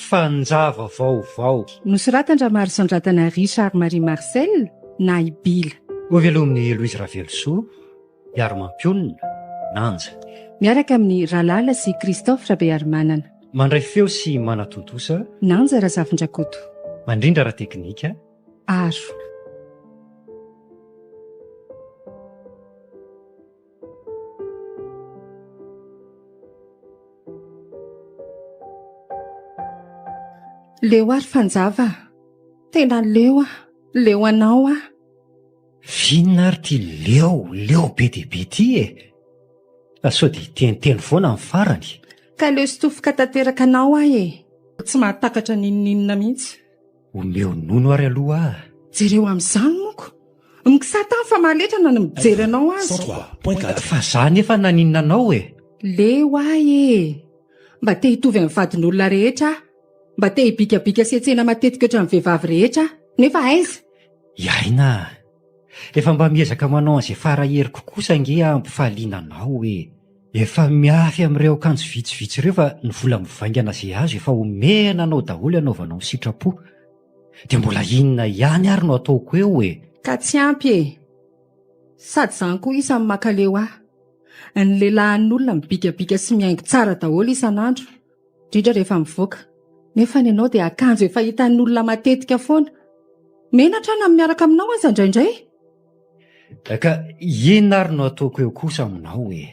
Fanjava vaovao. Nosoratan-dRamarosandratana Richard Marie Marcel na i Bila. Hovelomin'i Louise Ravelosoa, Hiarimampionona, Nanja. Miaraka amin'i Ralala sy Christophe Rabearimanana. Mandray feo sy manatontosa. Nanja Razafindrakoto. Mandrindra ara-teknika. Aro. Leo aho ry Fanjava a! Tena leo aho, leo anao aho. F'inona ary ity leo, leo be dia be ity e? Sao dia hiteniteny foana amin'ny farany? Ka leo sy tofoka tanteraka anao aho e! Tsy mahatakatra n'inon'inona mihitsy. Omeo nono ary aloha aho. Jereo amin'izany moko. Mikisata aho fa mahaletrana ny mijery anao aza. Fa za nefa naninona anao e? Leo aho e! Mba te hitovy amin'ny vadin'olona rehetra aho. Mba te hibikabika sy hiantsena matetika ohatran'ny vehivavy rehetra aho. Nefa aiza? I Aina a! Efa mba miezaka manao an'izay fara heriko kosa ange aho hampifaliana anao e! Efa miafy amin'ireo akanjo vitsivitsy ireo fa ny vola mivaingana izay azo efa omena anao daholo hanaovanao ny sitrapo. Dia mbola inona ihany ary no ataoko eo e? Ka tsy ampy e! Sady izany koa isan'ny mankaleo ahy. Ny lehilahin'olona mibikabika sy mihaingo tsara daholo isan'andro, indrindra rehefa mivoaka. Nefa ny anao dia akanjo efa hitan'ny olona matetika foana. Menatra aho na miaraka aminao aza indraindray. Ka inona ary no ataoko eo kosa aminao e?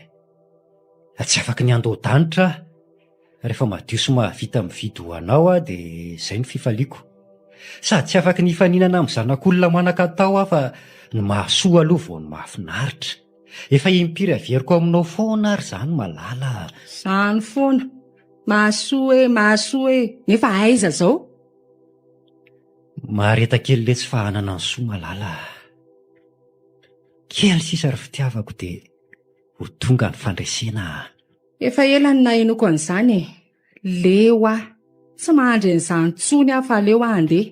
Tsy afaky ny handao-danitra aho. Rehefa madio sy mahavita mividy ho anao aho dia izay no fifaliako. Sady tsy afaky ny hifaninana amin'ny zanak'olona manan-katao aho fa ny mahasoa aloha vao ny mahafinaritra. Efa impiry averiko aminao foana ary izany malala a! Izany foana. Mahasoa e, mahasoa e! Nefa aiza izao? Mahareta kely letsy fa hanana ny soa malala a! Kely sisa ry fitiavako dia ho tonga ny fandresena a! Efa ela no nahenoako an'izany e! Leo aho. Tsy mahandry an'izany intsony aho fa aleo aho handeha.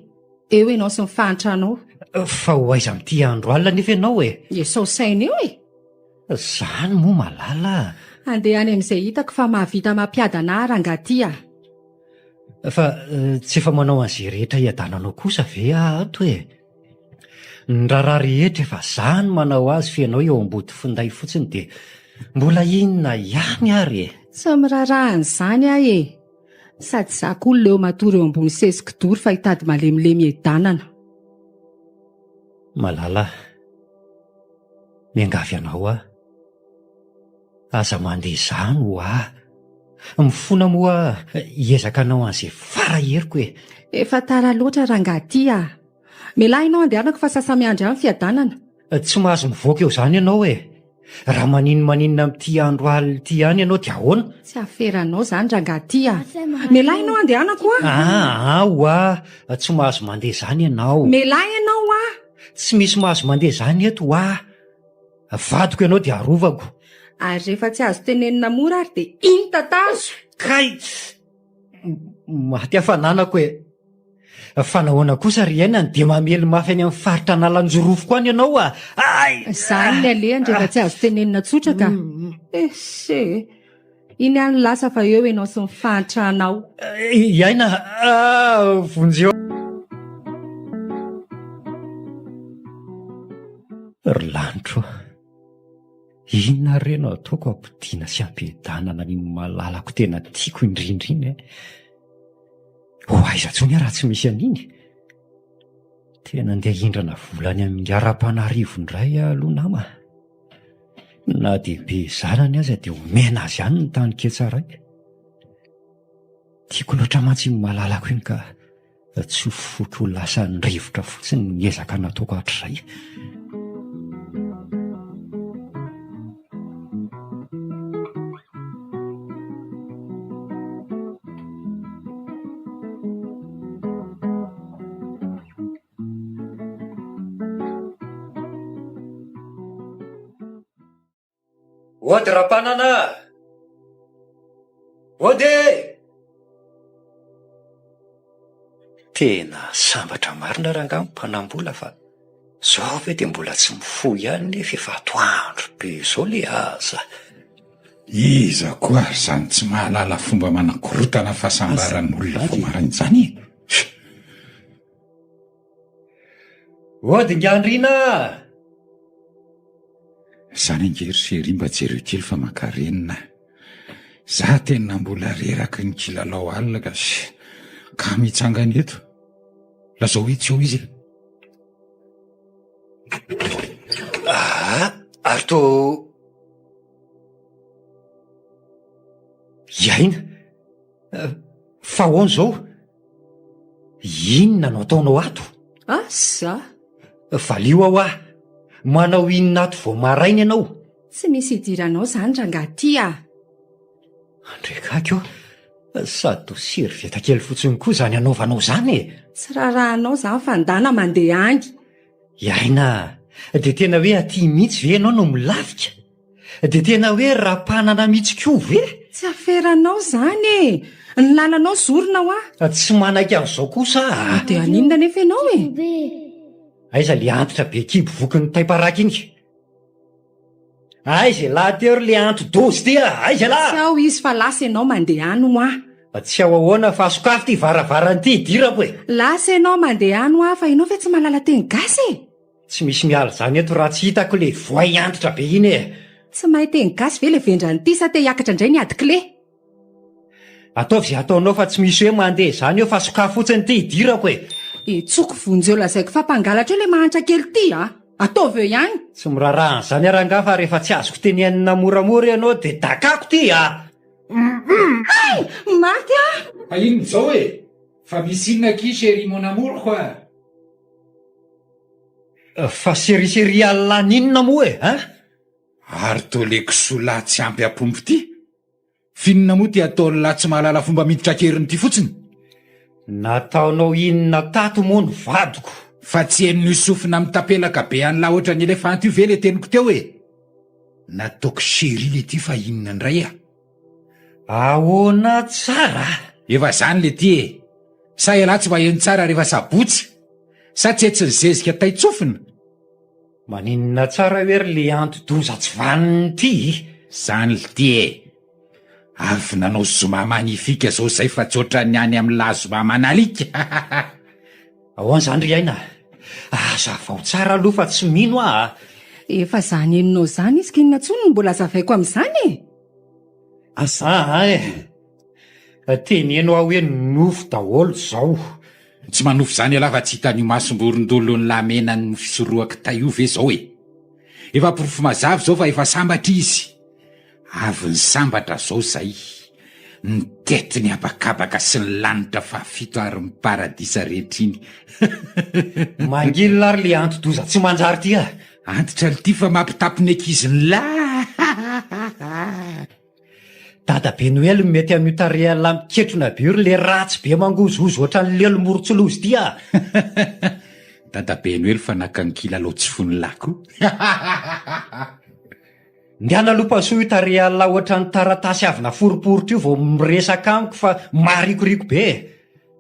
Eo ianao sy ny fahantranao. Fa ho aiza amin'ity andro alina anefa ianao e? Esao saina eo e! Izany moa malala a! Handeha any amin'izay hitako fa mahavita mampiadana ahy rangahy ty a! Fa tsy efa manao an'izay rehetra hiadananao kosa ve aho ato e? Ny raharaha rehetra efa za no manao azy fa ianao eo ambody finday fotsiny dia mbola inona ihany ary e? Tsy miraharaha an'izany aho e! Sady za koa leo matory eo ambony seza kidoro fa hitady malemilemy hiadanana. Malala, miangavy anao aho. Aza mandeha izany ho'a. Mifona moa hiezaka hanao an'izay fara heriko e. Efa tara loatra rangahy ty a! Mialà ianao andehanako fa sasa-miandry ahy ny fiadanana. Tsy mahazo mivoaka eo izany ianao e! Raha maninomaninona amin'ity andro alina ity ihany ianao dia ahoana? Tsy aferanao izany rangahy ty a! Mialà ianao andehanako a! Aa ho'a, tsy mahazo mandeha izany ianao. Mialà ianao a! Tsy misy mahazo mandeha izany eto ho'a. Vadiko ianao dia arovako. Ary rehefa tsy azo tenenina mora ary dia iny tatazo! Kay! Maty hafananako e! Fa nahoana kosa ry Aina no dia mamely mafy any amin'ny faritra Analanjirofoko any ianao a! Ay! Izany ny alehany rehefa tsy azo tenenina tsotra ka! Ese e! Iny ihany ny lasa fa eo ianao sy ny fahantranao. I Aina a! Vonjeo! Ry lanitro a! Inona re no ataoko hampodiana sy hampiadanana an'iny malalako tena tiako indrindra iny e? Ho aiza intsony aho raha tsy misy an'iny? Tena andeha hindrana vola any amin'ny Rapanarivo indray aho aloha nama. Na dia be zanany aza dia omena azy ihany ny tany ketsa raika. Tiako loatra mantsy iny malalako iny ka tsy ho foiko ho lasan'ny rivotra fotsiny ny ezaka nataoko hatrizay. Ody Rapanana! Ody e! Tena sambatra marina rangaha ny mpanambola fa zao ve dia mbola tsy mifoha ihany nefa efa atoandro be izao le aza. Iza koa ary izany tsy mahalala fomba manakorotana fahasambaran'olona vao maraina izany e? Ody Ngandriana a! Izany ange ry chérie mba jereo kely fa mankarenina a! Za tena mbola reraky ny kilalao alina ka ka mitsangana eto. Lazao hoe tsy eo izy e. Aa, ary toa I Aina? Fa ahoana izao? Inona no ataonao ato? Asa! Valio aho ah! Manao inona ato vao maraina ianao? Tsy misy idiranao izany rangahy ty ah! Andriakaky ô! Sady toa servieta kely fotsiny koa izany anaovanao izany e! Tsy raharahanao izany fa ndana mandeha any! I Aina a! Dia tena hoe aty mihitsy ve ianao no milafika? Dia tena hoe rapanana mihitsy koa ve? Tsy aferanao izany e! Ny lalanao zorina hoa! Tsy manaiky an'izao kosa aho a! Dia haninona anefa ianao e? Aiza le antitra be kibo vokin'ny taim-paraky iny? Aiza elah teo ry le anti-dozy ty a! Aiza elah? Tsy ao izy fa lasa ianao mandeha any hoa! Tsy ao ahoana fa sokafy ity varavarana ity hidirako e! Lasa ianao mandeha any hoa fa ianao ve tsy mahalala teny gasy e? Tsy misy miala izany eto raha tsy hitako le voay antitra be iny e! Tsy mahay teny gasy ve le vendrana ity sa te hiakatra indray ny ady kle? Ataovy izay ataonao fa tsy misy hoe mandeha izany eo fa sokafy fotsiny ity hidirako e! Etsoko vonjeo lazaiko fa mpangalatra eo le mahantra kely ity a! Ataovy eo ihany! Tsy miraharaha an'izany aho rangahy fa rehefa tsy azoko tenenina moramora ianao dia dakako ity a! Hay! Maty aho! Fa inona izao e? Fa misy inona akia chérie mon amour quoi? Fa chérie chérie Allah n'inona moa e? Hein? Ary toa le kisoa lahy tsy ampy apombo ty? F'inona moa ty ataon'lah tsy mahalala fomba miditra an-keriny ty fotsiny? Nataonao inona tato moa ny vadiko? Fa tsy henon'io sofina mitapelaka be an'lah ohatran'ny elefanta io ve le teniko teo e? Nataoko chérie le ty fa inona indray a? Ahoana tsara? Efa zany le ty e! Sa ialahy tsy maheno tsara rehefa sabotsy? Sa tsy tsy nizezika tain-tsofina? Maninona tsara hoe ry le anti-doza tsy vanona ity? Zany lty e! Avy nanao zoma magnifique zao zay fa tsy ohatran'ny any amin'ny la zoma manalika! Ahoana zany ry Aina? Azavao tsara aloha fa tsy mino aho a! Efa zany henonao zany izy k'inona tsony no mbola azavaiko amin'izany e! Aa e! Teneno aho hoe nofy daholo zao. Tsy manofy zany ialahy fa tsy hitan'io masom-borondolon'ny lamenan'ny fisoroha-kitay io ve zao e! Efa porofo mazava izao fa efa sambatra izy. Avy nisambatra zao zay. Nitety ny habakabaka sy ny lanitra fahafito ary ny paradisa rehetra iny. Mangilina ary le anti-doza tsy manjary ty a! Antitra lty fa mampitapy ny ankizin'lah! Dadabe Noely no mety amin'io tarehan'lah miketrona be io ry le ratsy be mangozohozo ohatran'ny lelo morontsiloza ity a! Dadabe Noely fa naka ny kilalao tsy fon'lah koa. Ndana aloha pasoa io tarehan'lah ohatran'ny taratasy avy naforiporitra io vao miresaka amiko fa marikoriko be e!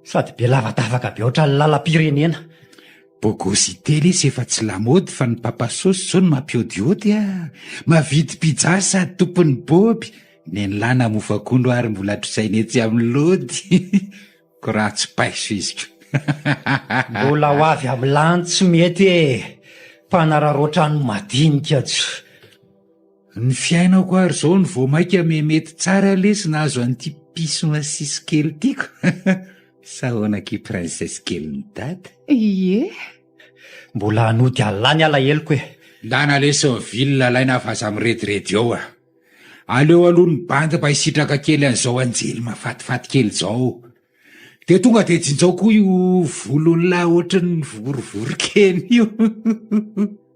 Sady be lavadavaka be ohatran'ny lalam-pirenena. Bogosité lesy efa tsy lamaody fa ny papa sauce zao no mampiodiody a! Mavidy pizza sady tompon'ny boby, nenlah namofa akondro ary mbola trosaina etsy amin'ny lody. Ko raha tsy paiso izy ko. Mbola ho avy amin'ny lany tsy mety e! Mpanararaotra ny madinika tsy. Ny fiainako ary zao no vao maika mihemety tsara lesy nahazo an'ity piso masiso kely ity ko. Sa ahoana akia princesse kelin'i dada? Ie. Mbola hanody Allah ny alaheloko e. Ndana lesy ny ville alaina fa aza mirediredy eo a. Aleo aloha ny bandy mba hisitraka kely an'izao anjely mahafatifaty kely izao. Dia tonga dia jinjao koa io volon'lah ohatran'ny vorivorin-kena io.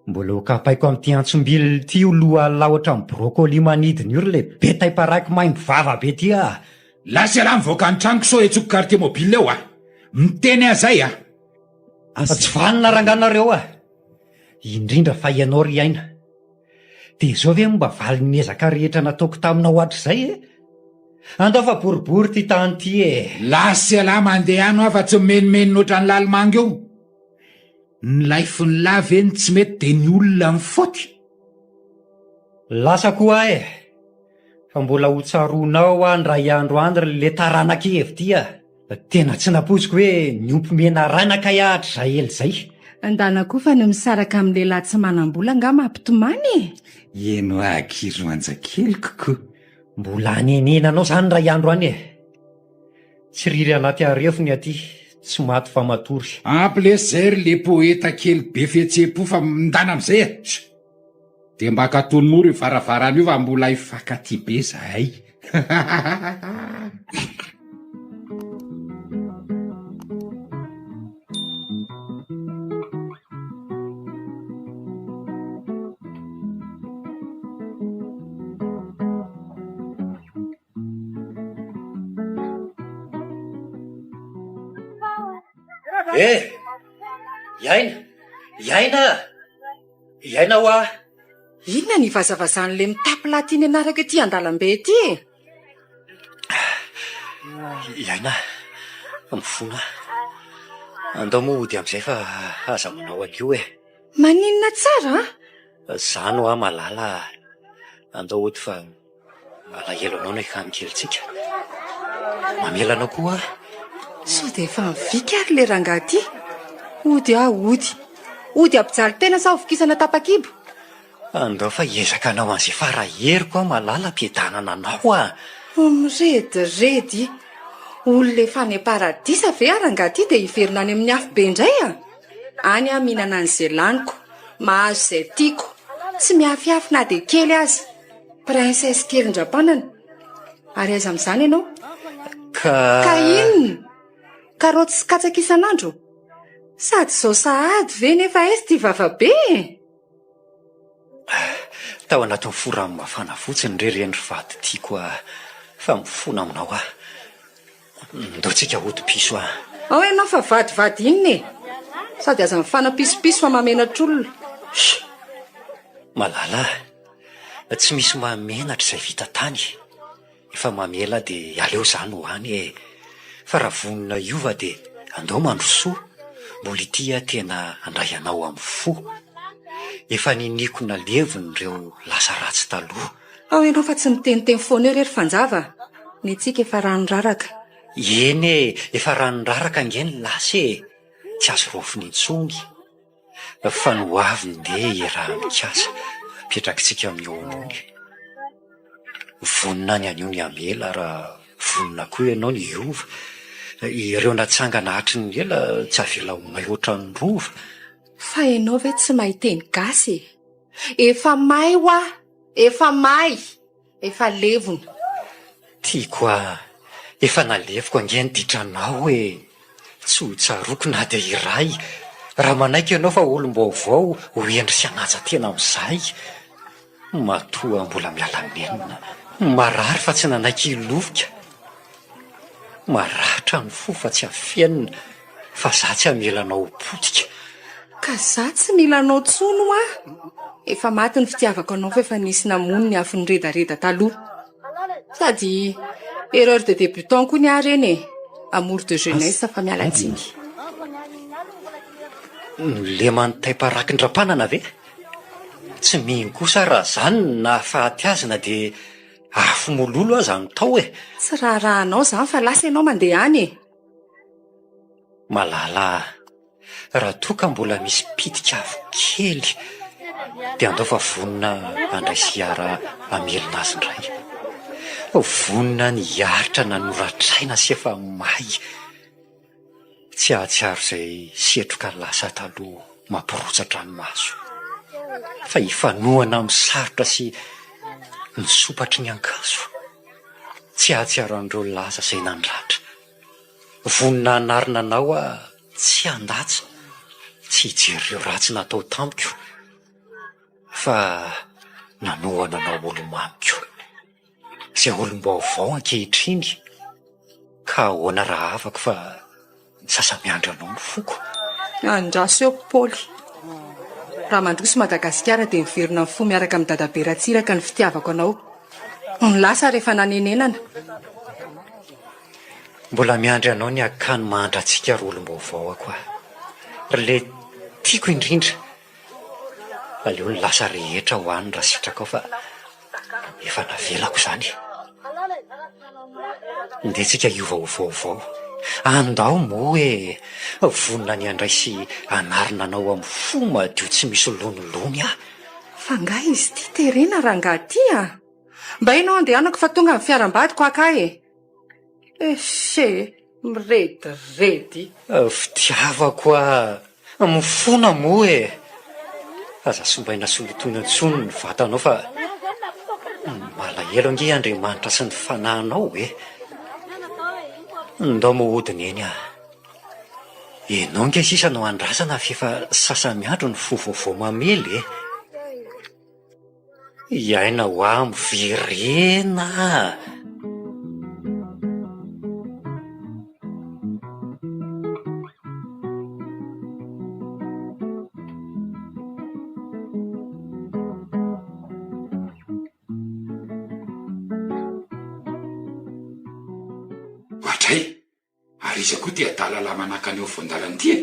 Mbola ho kapaiko amin'ity antsombilona ity io lohan'lah ohatran'ny brocoli manidina io ry le be taim-paraky maimbo vava be ty ah! Lasa ialahy mivoaka ny tranoko sao hetsoko quartier mobile eo ah! Miteny aho zay ah! Tsy vanona rangahy nareo ah! Indrindra fa ianao ry Aina. Dia izao ve no mba valin'ny ezaka rehetra nataoko taminao hatrizay e? Andao fa boribory ity tany ity e! Lasa ialahy mandeha any hoa fa tsy mimenomenona ohatran'ny lalimanga eo. Ny laifon'lah ve no tsy mety dia ny olona no faute? Lasa koa aho e! Fa mbola ho tsaroanao aho indray andro any ry le taranak'i Hevo ty a! Tena tsy nampoiziko hoe niompy menarana kay aho hatrizay ela izay. Ndana koa fa ny misaraka amin'ny lehilahy tsy manam-bola angaha mampitomany e! Eny hoa akia ry manjakeliko ko! Mbola hanenenanao izany indray andro any e! Tsiriry anaty harefo ny aty, tsy maty fa matory. Ampy lesy zay ry le poeta kely be fihetseham-po fa mindana amizay e! Dia mba katony mora io varavarana io fa mbola hifankatia be zahay. Eh! Iaina! Iaina! Iaina hoa! Inona ny vazavazan'ilay mitapy lahy ity nianarako ety an-dalambe ety e? Iaina, mifona aho. Andao moa hody amin'izay fa aza manao an'io e. Maninona tsara an? Izany hoa malala a. Andao hody fa Malahelo anao ny akany kelintsika. Mamela anao koa aho. Sao dia efa mivika ary ilay rangahy ity? Hody aho hody. Hody hampijaly tena sa hovokisana tapa-kibo? Andao fa hiezaka hanao an'izay fara heriko aho malala hampiadanana anao ah. Mirediredy. Olona efa any am-paradisa ve aho rangahy ity dia hiverina any amin'ny afobe indray ah? Any aho mihinana an'izay laniko, mahazo izay tiako, tsy miafiafy na dia kely aza. Princesse kely ndrampanana. Ary aiza amin'izany ianao? Ka. Ka inona? Karaoty sy katsaka isan'andro? Sady izao sahady ve nefa aiza ity vavabe e? Tao anatin'ny fo rano mafana fotsiny re ireny ry vady tiako a! Fa mifona aminao aho. Ndao tsika hody piso a! Ao ianao fa vadivady inona e! Sady aza mifanapisopiso fa mahamenatr'olona. Sh! Malala a! Tsy misy mahamenatra izay vita tany. Efa mamela dia aleo izany ho any e! Fa raha vonona hiova dia andao mandrosoa, mbola ity aho tena handray anao amin'ny fo. Efa niniako nalevina ireo lasa ratsy taloha. Ao ianao fa tsy miteniteny foana eo re ry Fanjava a! Ny antsika efa rano raraka. Eny e! Efa rano raraka ange ny lasa e! Tsy azo raofina intsony. Fa ny ho avy ndeha iaraha-mikasa, apetrakitsika amin'ny eo ambony. Vonona ny anio ny hamela raha vonona koa ianao ny hiova. Ireo natsangana hatry ny ela tsy avela ho may ohatran'ny rova. Fa ianao ve tsy mahay teny gasy e? Efa may hoa! Efa may! Efa levona. Tiako a! Efa naleviko ange ny ditranao e! Tsy ho tsaroako na dia iray. Raha manaiky ianao fa olom-baovao ho hendry sy hanaja tena amin'izay. Matoa mbola miala nenina. Marary fa tsy nanaiky hilofika. Maratra ny fo fa tsy afenina. Fa za tsy hamela anao ho potika. Ka za tsy mila anao tsony hoa. Efa maty ny fitiavako anao fa efa nisy namono ny afo niredareda taloha. Sady erreur de débutant koa ny ahy reny e. Amour de jeunesse fa miala tsiny. Noleman'ny taim-parakin-dRampanana ve? Tsy mino kosa aho raha zany no nahafaty azy na dia afo mololo aza no tao e. Tsy raharahanao zany fa lasa ianao mandeha any e. Malala a! Raha toa ka mbola misy pitika afo kely dia andao fa vonona handray sy hiara hamelona azy indray. Vonona ny hiaritra na noratraina sy efa may. Tsy hahatsiaro izay setroka lasa taloha mampirotsa-dranomaso. Fa hifanohana amin'ny sarotra sy ny sompatry ny ankaso. Tsy hahatsiaro an'ireo laza izay nandratra. Vonona hanarina anao aho tsy handatsa, tsy hijery ireo ratsy natao tamiko fa nanohana anao olo-mamiko. Izay olom-baovao ankehitriny ka ahoana rahavako fa sasa-miandry anao ny foko. Andraso eo Paoly. Raha mandroso Madagasikara dia miverina ny fo miaraka amin'i Dadabe Ratsiraka ny fitiavako anao. Ny lasa rehefa nanenenana. Mbola miandry anao ny akany mahantra antsika ry olom-baovao ako a! Ry le tiako indrindra. Aleo ny lasa rehetra ho any raha sitrakao fa efa navelako izany e! Ndeha tsika hiova ho vaovao. Andao moa e! Vonona ny handray sy hanarina anao amin'ny fo madio tsy misy lonilony aho. Fa nga izy ity terena rangahy ity a! Mba ianao andehanako fa tonga ny fiaram-badiko haka ahy e! Ese! Mirediredy. Fitiavako a! Mifona moa e! Aza simbaina sy lotoina intsony ny vatanao fa malahelo ange Andriamanitra sy ny fanahinao e! Ndao moa hody neny a! Ianao ange sisa no andrasana f'efa sasa-miandry ny fo vaovao mamely e! Hiaina ho ahy miverena a! Oadray! Ary iza koa ity adala lahy manakana eo afovoan-dalana ity e?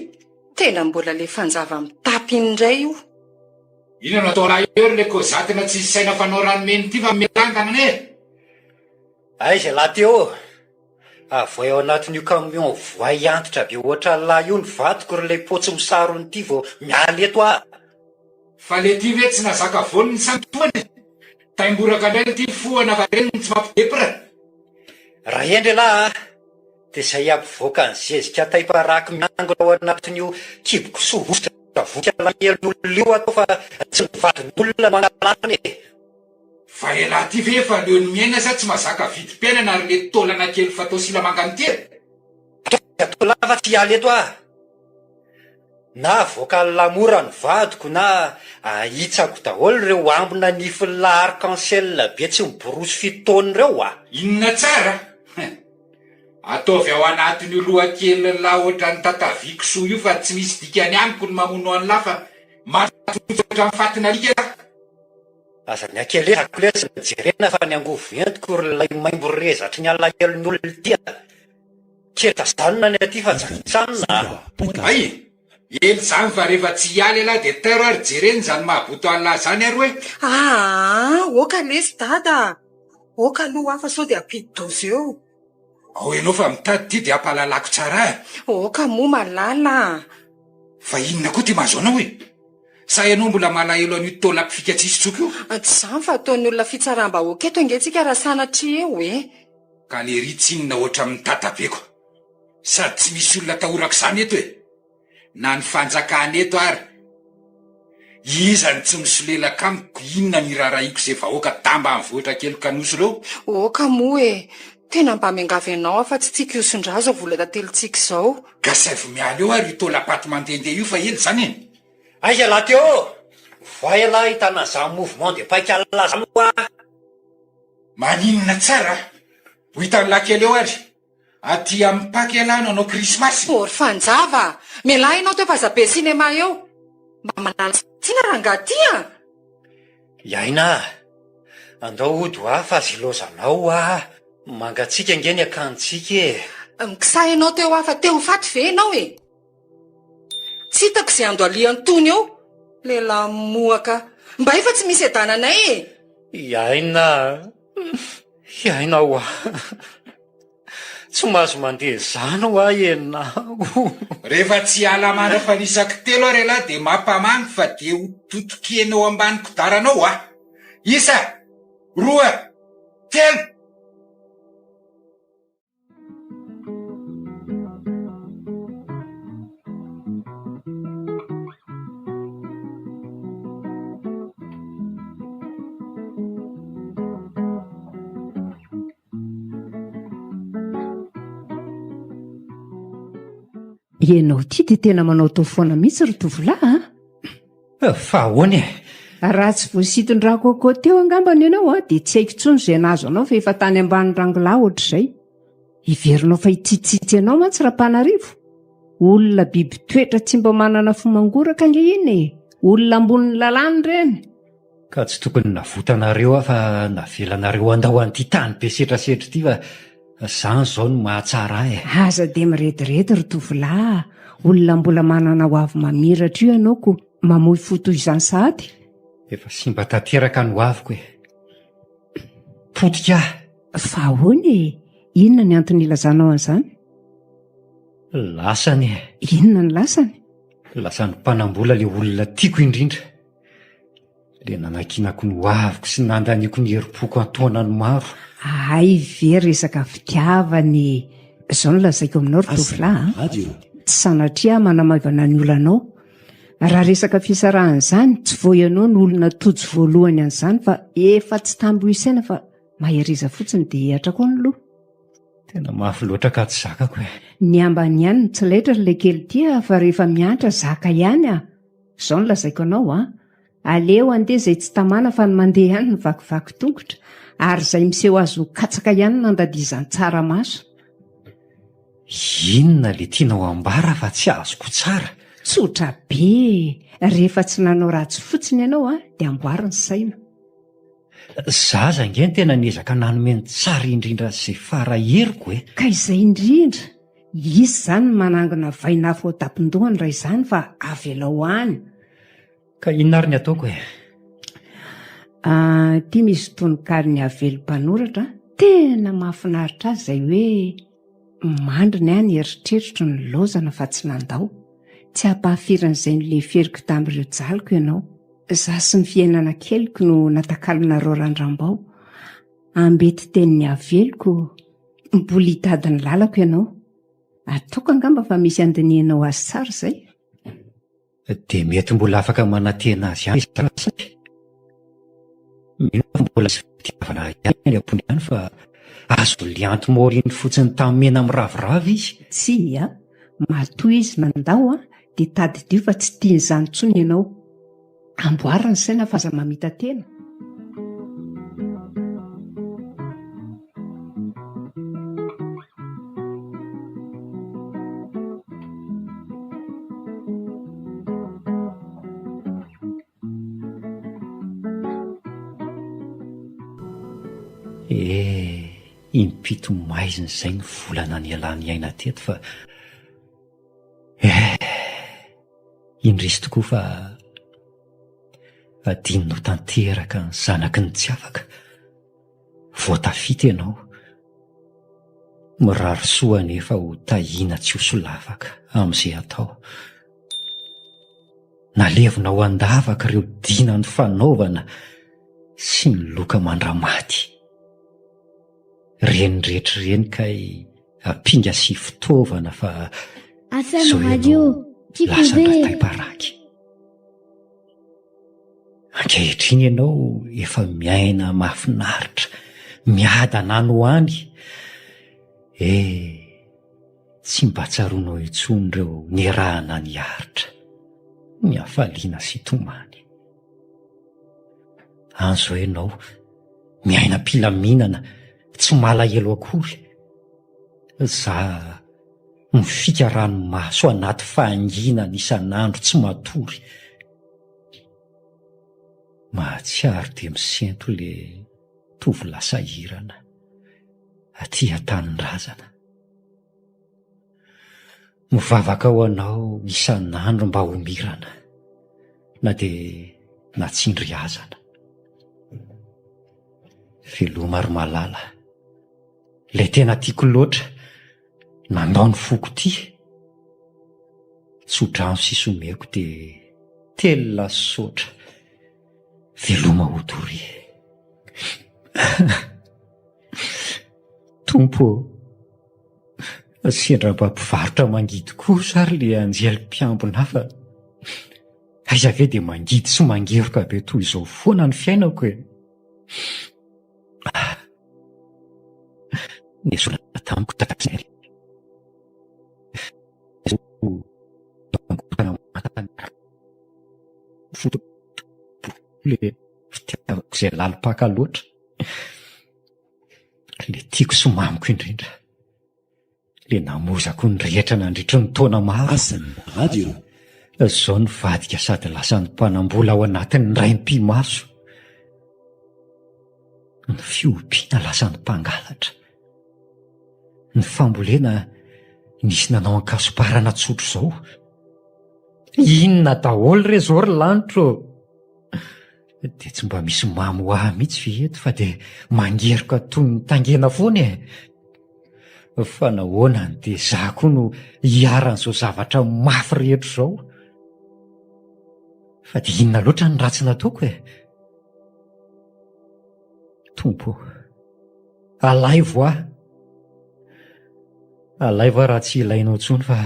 Tena mbola le fanjava mitapy iny indray io. Inona no atao lahy eo ry le kozatina tsisy saina fanao ranomena ity fa milandana anie e! Aiza ialahy teo ô? Avoay ao anatin'io camion voay antitra be ohatran'lah io ny vadiko ry le potsy misarona ity vao miala eto aho. Fa le ty ve tsy nazaka voniny sa ny tohany e? Taimboraka ndray ity fohana fa reny no tsy mampidepra. Raha hendry ialahy a! Dia izay hampivoaka ny zezika taim-paraky miangona ao anatin'io kibo-kisoa hoditra voky alahelon'olona io atao fa tsy ny vadin'olona no angalana e! Fa elah ty ve efa leo ny miaina sa tsy mazaka vidim-piainana ry le taolana kely fatao silamangany ty e? Ataovy atao lava tsy hiala eto aho. Na avoakan'lah mora ny vadiko na ahitsako daholo ireo ambina nifin'lah arc-en-ciel be tsy miborosy fitaona ireo a! Inona tsara? Hein. Ataovy ao anatin'io lohakelin'lah ohatran'ny tatavia kisoa io fa tsy misy dikany amiko ny mamono an'lah fa matototra ohatran'ny fatin'alika lah. Aza ny hakelezako lesy no jerena fa ny angovo entiko ry lay maimbo rezatry ny alahelon'olona ity a! Kely tazanina ny aty fa tsy tsanina a! Hay! Ela izany fa rehefa tsy hiala ialahy dia tairo ary jerena izany mahaboto an'lah izany ary hoe. Aa! Oka lesy dada a! Oka aloha fa sao dia hampidi-doza eo. Ao ianao fa mitady ity dia ampahalalako tsara ahy. Oka moa malala a! Fa inona koa ity mahazo anao e? Sa ianao mbola malahelo an'io taolam-pifika tsisy tsoka io? Tsy izany fa ataon'ny olona fitsaram-bahoaka eto ange tsika raha sanatria eo e! Ka lery tsinona ohatran'ny mitatabeko. Sady tsy misy olona atahorako izany eto e! Na ny fanjakana eto ary. Iza no tsy misolelaka amiko, inona no iraharahiako izay vahoaka tambanivohitra kely kanosa ireo? Oka moa e! Tena mba miangavy anao aho fa tsy tiako hihoson-drà izao vola tantelintsika izao. Ka asaivo miala eo ary io taolam-paty mandehandeha io fa ela izany e! Aiza ialahy teo ô? Voay ialahy ahitana an'izany mouvement de paik'alina izany hoa! Maninona tsara? Ho hitan'lah kely eo ary. Aty amin'ny Paka ialahy no hanao krismasy? Ô ry Fanjava a! Mialà ianao teo fa aza be cinéma eo! Mba manala saina rangahy ty a! Iaina a! Andao hody hoa fa aza ilaozanao hoa! Mangatsiaka ange ny akantsika e! Mikisaha ianao teo hoa fa te ho faty ve ianao e? Tsy hitako izay andohalihany tony eo! Lehilahy mohaka! Mba efa tsy misy adananay e! Iaina a! Hiaina hoa. Tsy mahazo mandeha izany hoa ianao. Rehefa tsy hiala mandra-panisako telo ary ialahy dia mampamangy fa dia ho totokena eo ambany kodiaranao hoa. Isa! Roa! Telo! Ianao ity dia tena manao tao foana mihitsy ry tovolahy a! Fa ahoana e? Raha tsy voasiton-dRacoco teo angambany ianao a, dia tsy haiko intsony izay nahazo anao fa efa tany ambany rangolahy ohatr'izay. Heverinao fa hitsitsitsy anao mantsy Rampanarivo? Olona biby toetra tsy mba manana fo mangoraka ange iny e! Olona ambonin'ny lalàna ireny. Ka tsy tokony navotanareo aho fa navelanareo handao an'ity tany be setrasetra ity fa zany izao no mahatsara ahy e. Aza dia mirediredy ry tovolahy a! Olona mbola manana ho avy mamiratra io ianao ko mamoy fo toy izany sahady? Efa simba tanteraka ny hoaviko e! Potika aho! Fa ahoana e? Inona ny antony ilazanao an'izany? Lasany e! Inona ny lasany? Lasan'ny mpanambola ilay olona tiako indrindra. Ilay nanankinako ny hoaviko sy nandaniako ny herim-poko an-taonany maro. Hay ve resaka fitiavana e! Izao no lazaiko aminao ry tovolahy a! Tsy sanatria aho manamaivana ny olanao. Raha resaka fisarahana izany, tsy vao ianao no olona tojo voalohany an'izany fa efa tsy tambo isaina fa mahereza fotsiny dia hihatra koa ny loha. Tena mafy loatra ka tsy zakako e! Ny ambany ihany no tsy laitra ry lekely ity a, fa rehefa miantra zaka ihany a! Izao no lazaiko anao a! Aleo handeha izay tsy tamana fa ny mandeha ihany no vakivaky tongotra ary izay miseho azy ho katsaka ihany no andadizan'ny tsaramaso. Inona le tianao ambara fa tsy azoko tsara? Tsotra be e! Rehefa tsy nanao ratsy fotsiny ianao a, dia amboary ny saina. Zaza ange no tena niezaka nanome ny tsara indrindra izay fara heriko e! Ka izay indrindra! Izy izany no manangona vainafo ao an-tampon-dohany raha izany fa avelao any. Ka inona ary ny ataoko e? Ah, ity misy tononkalon'i Avelo mpanoratra tena mahafinaritra azy izay hoe Mandry ny ahy ny eritreritro nilaozana fa tsy nandao. Tsy ampahafirin'izay noleferiko tamin'ireo jaliko ianao. Izaho sy ny fiainana keliko no natakalonareo randrambao. Ambety tenin'i Aveloko, mbola hitady ny lalako ianao. Ataoko angamba fa misy andinihanao azy tsara izay. Dia mety mbola afaka manantena azy ihany izy izany e. Mino aho fa mbola misy fitiavana ihany any am-pony any fa azo lianty maoriny fotsiny tamin'ny mena miraviravy izy. Tsia, matoa izy nandao dia tadidio fa tsy tian'izany intsony ianao. Amboary ny saina fa aza mamita-tena. Eh, impito maizina izay ny volana nialany aina teto fa eh. Indrisy tokoa fa adinonao tanteraka ny zanaky ny tsy afaka. Vao tafita ianao. Mirary soa anefa ho tahiana tsy ho solafaka amin'izay atao. Nalevina ao an-davaka ireo dina nifanaovana sy ny loka mandra-maty. Ireny rehetra ireny kay ampinga sy fitaovana fa FM izao Radio, ianao tiako lasa be. ndrataim-paraky. Ankehitriny ianao efa miaina mahafinaritra, miadana any ho any. Eh, tsy mba tsaroanao intsony ireo niarahana niaritra, ny hafaliana sy tomany. Any izao ianao, miaina am-pilaminana, tsy malahelo akory. Za mifika ranomaso anaty fahanginana isan'andro tsy matory. Mahatsiaro dia misento le tovolahy sahirana aty an-tanindrazana. Mivavaka ho anao isan'andro mba ho mirana na dia natsindry hazana. Veloma ry malala, ilay tena tiako loatra nandao ny foko ity. Tsodrano sisa omeko dia telina sy saotra. Veloma ho doria. Tompo ô, sendra mba mpivarotra mangidy kosa ary le anjely mpiambina ahy fa aiza ve dia mangidy sy mangeroka be toy izao foana ny fiainako e. Nesorina tamiko tamin'izay. Le fitiavako izay lalim-paka loatra. Le tiako sy mamiko indrindra. Le namoizako ny rehetra nandritry ny taona maro. Asan Radio. Izao nivadika sady lasan'ny mpanambola ao anatin'ny raim-pimaso. Ny fiompiana lasan'ny mpangalatra. Ny fambolena nisy nanao ankasoparana tsotra izao. Inona daholo re izao ry lanitra ô? Dia tsy mba misy mamy ho ahy mihitsy ve eto fa dia mangeroka toy ny tangena foana e? Fa nahoana no dia izaho koa no iharan'izao zavatra mafy rehetra izao? Fa dia inona loatra ny ratsy nataoko e? Tompo ô, alaivo aho. Alaivo aho raha tsy ilainao intsony fa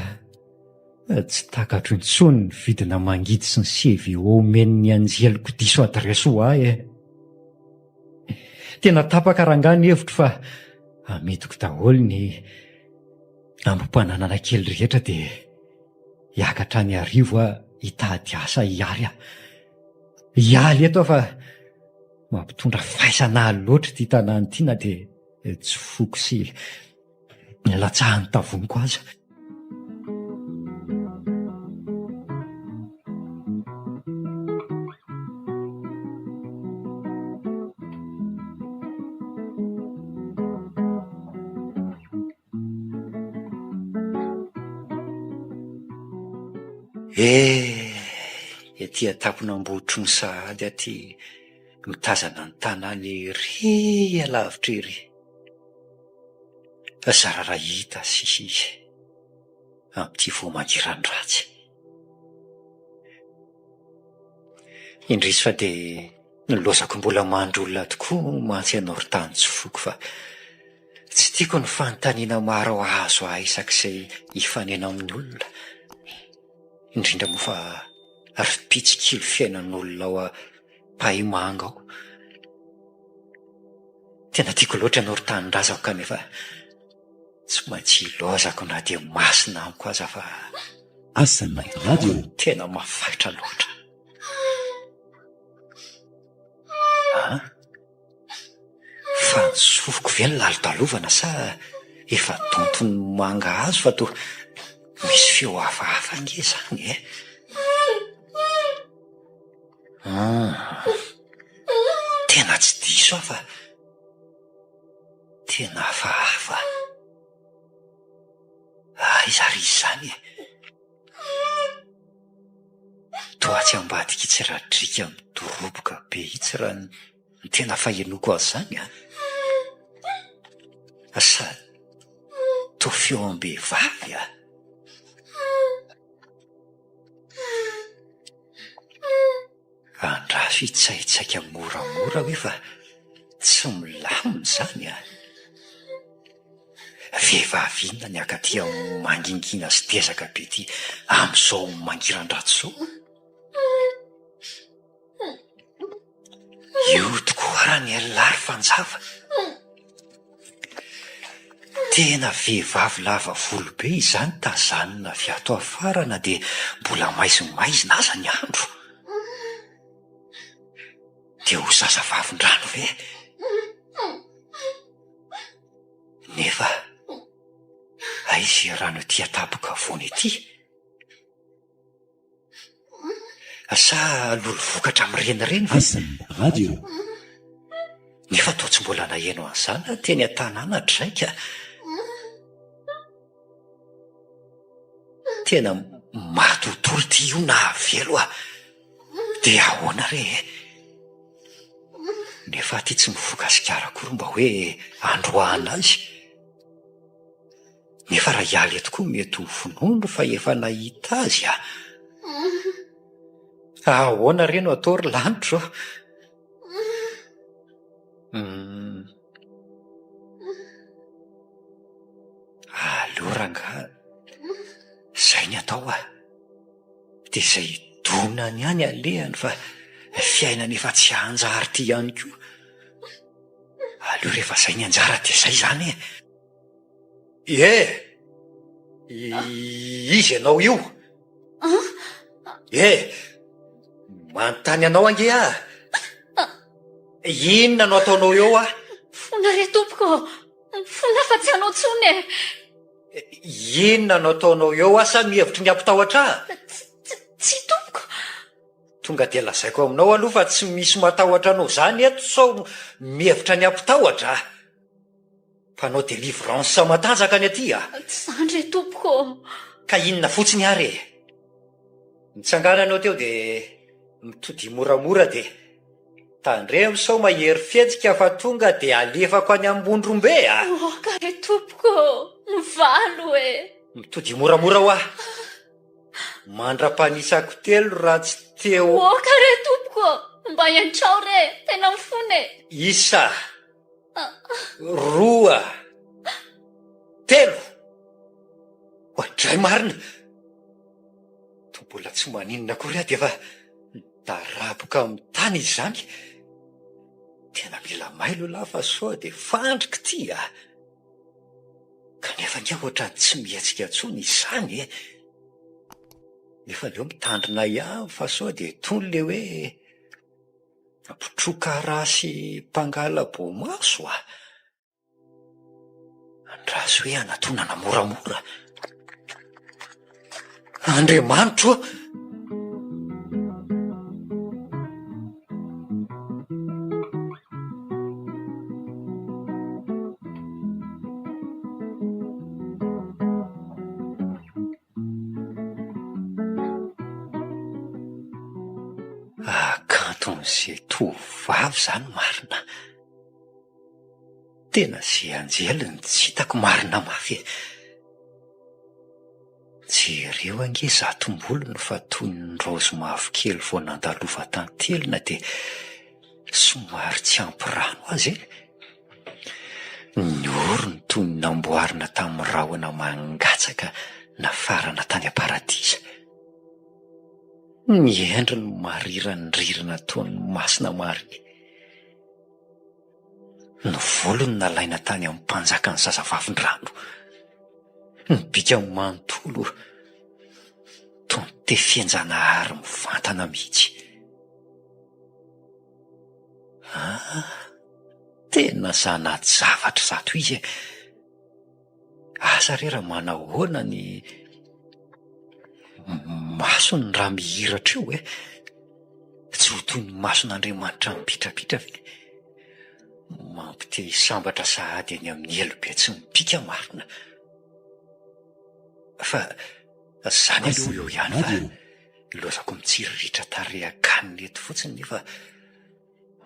tsy takatro intsony ny vidina mangidy sy ny CVO omen'ny anjeliko diso adiresy ho ahy e. Tena tapaka rangahy ny hevitro fa amidiko daholo ny ambim-pananana kely rehetra dia hiakatra any Iarivo aho hitady asa hiary aho. Hialy eto aho fa mampitondra faisana ahy loatra ity tanàna ity na dia tsy foko sy latsahan'ny tavoniko aza. Eh! Ety an-tampon'Ambohitrony sahady aty mitazana ny tanàna ery alavitra ery. Zara raha hita sisa izy amin'ity vao mangiran-dratsy. Indrisy fa dia nilaozako mbola mandry olona tokoa mantsy ianao ry tany tsy foko fa Tsy tiako ny fanontaniana maro ahazo ahy isak'izay hifanena amin'ny olona, indrindra moa fa ry mpitsikilo fiainan'olona ao Ampahimanga ao. Tena tiako loatra ianao ry tanindrazako kanefa tsy maintsy ilaozako na dia masina amiko aza fa Asan'ny radio. tena mafaitra loatra. An? Fa ny sofiko ve no lalodalovana sa efa donton'ny mangahazo fa toa misy feo hafahafa ange izany e? Hum, tena tsy diso aho fa tena hafahafa. Aiza ary izy izany e? Toa atsy ambadik'itsy Radriaka midoroboka be itsy raha ny tena fahenoako azy izany an! Sady toa feom-behivavy an! Andraso hitsaitsaika moramora hoe fa tsy milamina izany an! Vehivavy inona ny hakaty amin'ny mangingina sy dezaka be ity amin'izao mangiran-dratsy izao? Io tokoa ara ny Allah ry Fanjava. Tena vehivavy lava volo be izany tazanina avy ato afara na dia mbola maizimaizina aza ny andro. Dia ho zazavavin-drano ve? Nefa aiza io rano ety an-tampon-kavoana ity? Sa lolo vokatra mirenireny ve? Asan Radio. Nefa toa tsy mbola naheno an'izany aho teny an-tanàna hatrizay ka. Tena matotoa ity io nahavelo aho. Dia ahoana re e? Nefa aty tsy mifoka sigara akory mba hoe androahana azy. Nefa raha hiala eto koa mety ho vonoiny fa efa nahita azy ah. Ahoana re no atao ry lanitra ô? Hum. Aleo rangaha zay ny atao ah. Dia izay donany ihany alehany fa fiainana efa tsy hanjary ity ihany koa. Aleo rehefa izay ny anjara dia izay izany e. Ie! Iza ianao io? Ie! Manontany anao ange aho. Inona no ataonao eo aho? Mifona re tompoko ô! Mifona fa tsy hanao intsony e! Inona no ataonao eo aho sa mihevitry ny hampitahotra ahy? Tsia tompoko! Tonga dia lazaiko aminao aloha fa tsy misy matahotra anao izany eto sao mihevitra ny hampitahotra a! Mpanao délivrance matanjaka ny aty a! Tsy izany re tompoko ô! Ka inona fotsiny ary e! Mitsangana ianao teo dia mitodia moramora dia tandremo sao mahery fihetsika fa tonga dia alefako any Ambondrombe a! Aoka re tompoko ô! Mivalo e! Mitodia moramora hoa! Mandra-panisako telo raha tsy teo. Aoka re tompoko ô! Mba iantrao re! Tena mifona e! Isa! Roa! Telo! Oadray marina! Toa mbola tsy maninona akory aho dia efa nidaraboka amin'ny tany izy izany. Tena mila mailo lahy fa sao dia fandrika ity a! Kanefa ange ohatran'ny tsy mihetsika intsony izany e! Nefa aleo mitandrina ihany fa sao dia itony le hoe mpitroka rà sy mpangala-boamaso a! Andraso hoe hanatonana moramora. Andriamanitro ô! Hakanton'izay tovovavy izany marina. Tena ze anjely no tsy hitako marina mafy e. Jereo ange zatom-bolony fa toy ny raozy mavokely vao nandalovan-tantely na dia somary tsy ampy rano aza e. Ny orony toy ny namboarina tamin'ny rahona mangatsaka nafarana tany am-paradisa. Ny endriny marirandrirana toy ny masina Maria. Ny volony nalaina tany amin'ny mpanjakan'ny zazavavindrano. Ny bikany manontolo toa nitefen-janahary mivantana mihitsy. Ah, tena zana-javatra izato izy e! Asa re raha manahoana ny masony raha mihiratra eo e! Tsy ho toy ny mason'Andriamanitra mipitrapitra ve? Mampite hisambatra sahady eny amin'ny elo be tsy mipika marina. Fa zany aloha eo ihany fa ilaozako mitsiriritra tarehin-kanina eto fotsiny nefa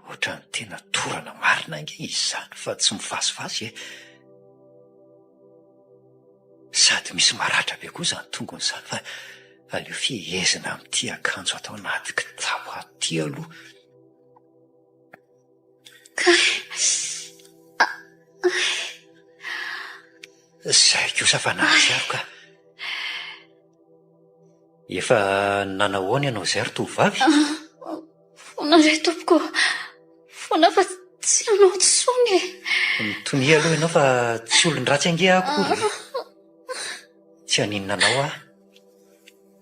Ohatran'ny tena torana marina ange izy izany fa tsy mivazivazy e! Sady misy maratra be koa izany tongony izany fa aleo fehezina amin'ity akanjo ato anaty kitapo ato ity aloha. Kay! Izay kosa fa nahatsiaro ka! Efa nanahoana ianao izay ry tovovavy? Fona re tompoko, fona fa tsy hanao intsony e. Mitonia aloha ianao fa tsy olon-dratsy ange aho akory e. Tsy haninona anao aho.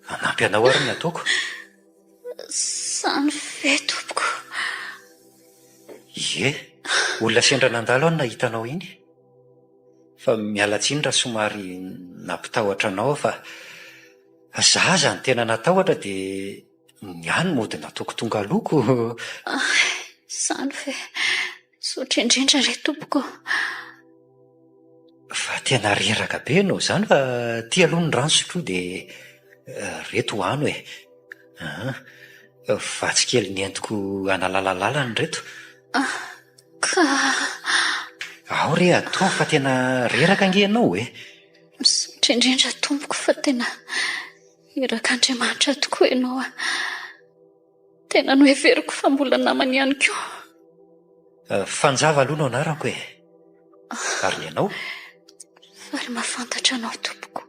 Hanampy anao ary ny ataoko. Izany ve tompoko? Ie, olona sendra nandalo aho no nahita anao iny. Fa miala tsiny raha somary nampitahotra anao aho fa za aza no tena natahotra dia ny ahy no mody nataoko tonga aloha ko. Izany ve? Misaotra indrindra re tompoko. Fa tena reraka be ianao izany fa ty aloha ny rano sotroa dia reto hano e. Aa, vatsy kely nentiko hanalala lalana ireto. Ka. Ao re ataovy fa tena reraka ange ianao e. Misaotra indrindra tompoko fa tena irak'Andriamanitra tokoa ianao a. Tena noheveriko fa mbola namany ihany koa. Fanjava aloha no anarako e. Ary ny anao? Faly mahafantatra anao tompoko.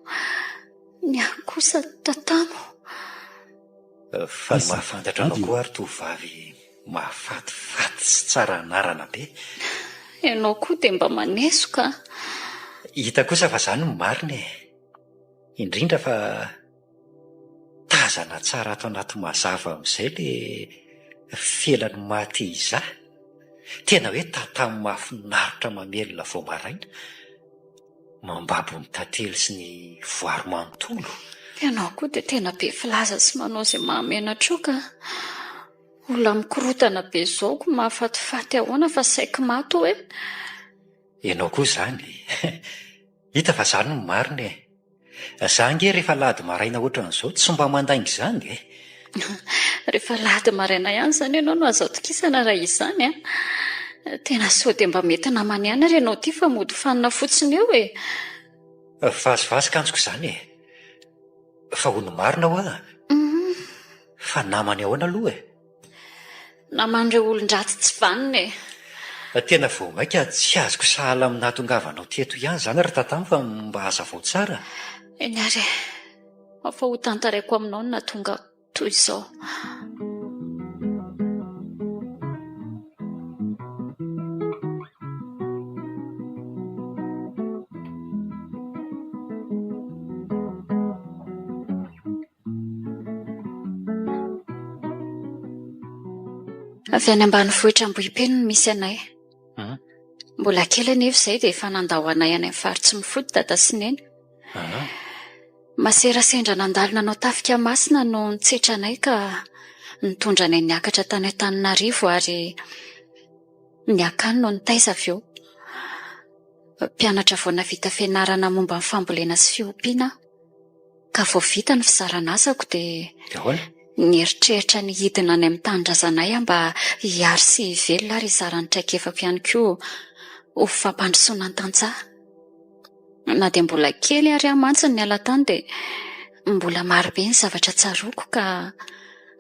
Ny ahy kosa tatamo. Faly mahafantatra anao koa ary tovovavy mahafatifaty sy tsara anarana be. Ianao koa dia mba manesoka a! Hita kosa fa izany no marina e! Indrindra fa tazana tsara ato anaty mazava amin'izay le felany maha-te hizaha. Tena hoe tatamo mahafinaritra mamelona vao maraina. Mambabo ny tantely sy ny voary manontolo. Ianao koa dia tena be filaza sy manao izay mahamenatroka a! Olona mikorotana be izao ko mahafatifaty ahoana fa saiky maty hoe. Ianao koa izany. Hita fa izany no marina e. Za ange rehefa alahady maraina ohatran'izao tsy mba mandainga izany e. Rehefa alahady maraina ihany izany ianao no azo atokisana raha izany an. Tena sao dia mba mety namana ihany ary ianao ity fa mody fanina fotsiny eo e. Vazivazy kanjoko izany e. Fa hono marina hoa? Fa namany ahoana aloha e? Naman'ireo olon-dratsy tsy vanona e! Tena vao mainka tsy azoko sahala amin'ny nahatongavanao teto ihany izany ry Tatamo fa mba hazavao tsara. Eny ary e! Ao fa ho tantaraiko aminao ny nahatonga toy izao. Avy any ambanivohitra Ambohipeno no misy anay. Mbola kely anefa izay dia efa nandao anay any amin'ny faritsy Mifody dada sy neny. Masera sendra nandalo nanao tafika masina no nitsetra anay ka nitondra anay niakatra tany Antananarivo ary ny akany no nitaiza avy eo. Mpianatra vao nahavita fianarana momba ny fambolena sy fiompiana aho. Ka vao vita ny fizarana asako dia nieritreritra ny hidina any amin'ny tanindrazanay aho mba hiary sy hivelona ary hizara ny traikefako ihany koa ho fampandrosoana ny tantsaha. Na dia mbola kely ary aho mantsy no niala tany dia mbola marobe ny zavatra tsaroako ka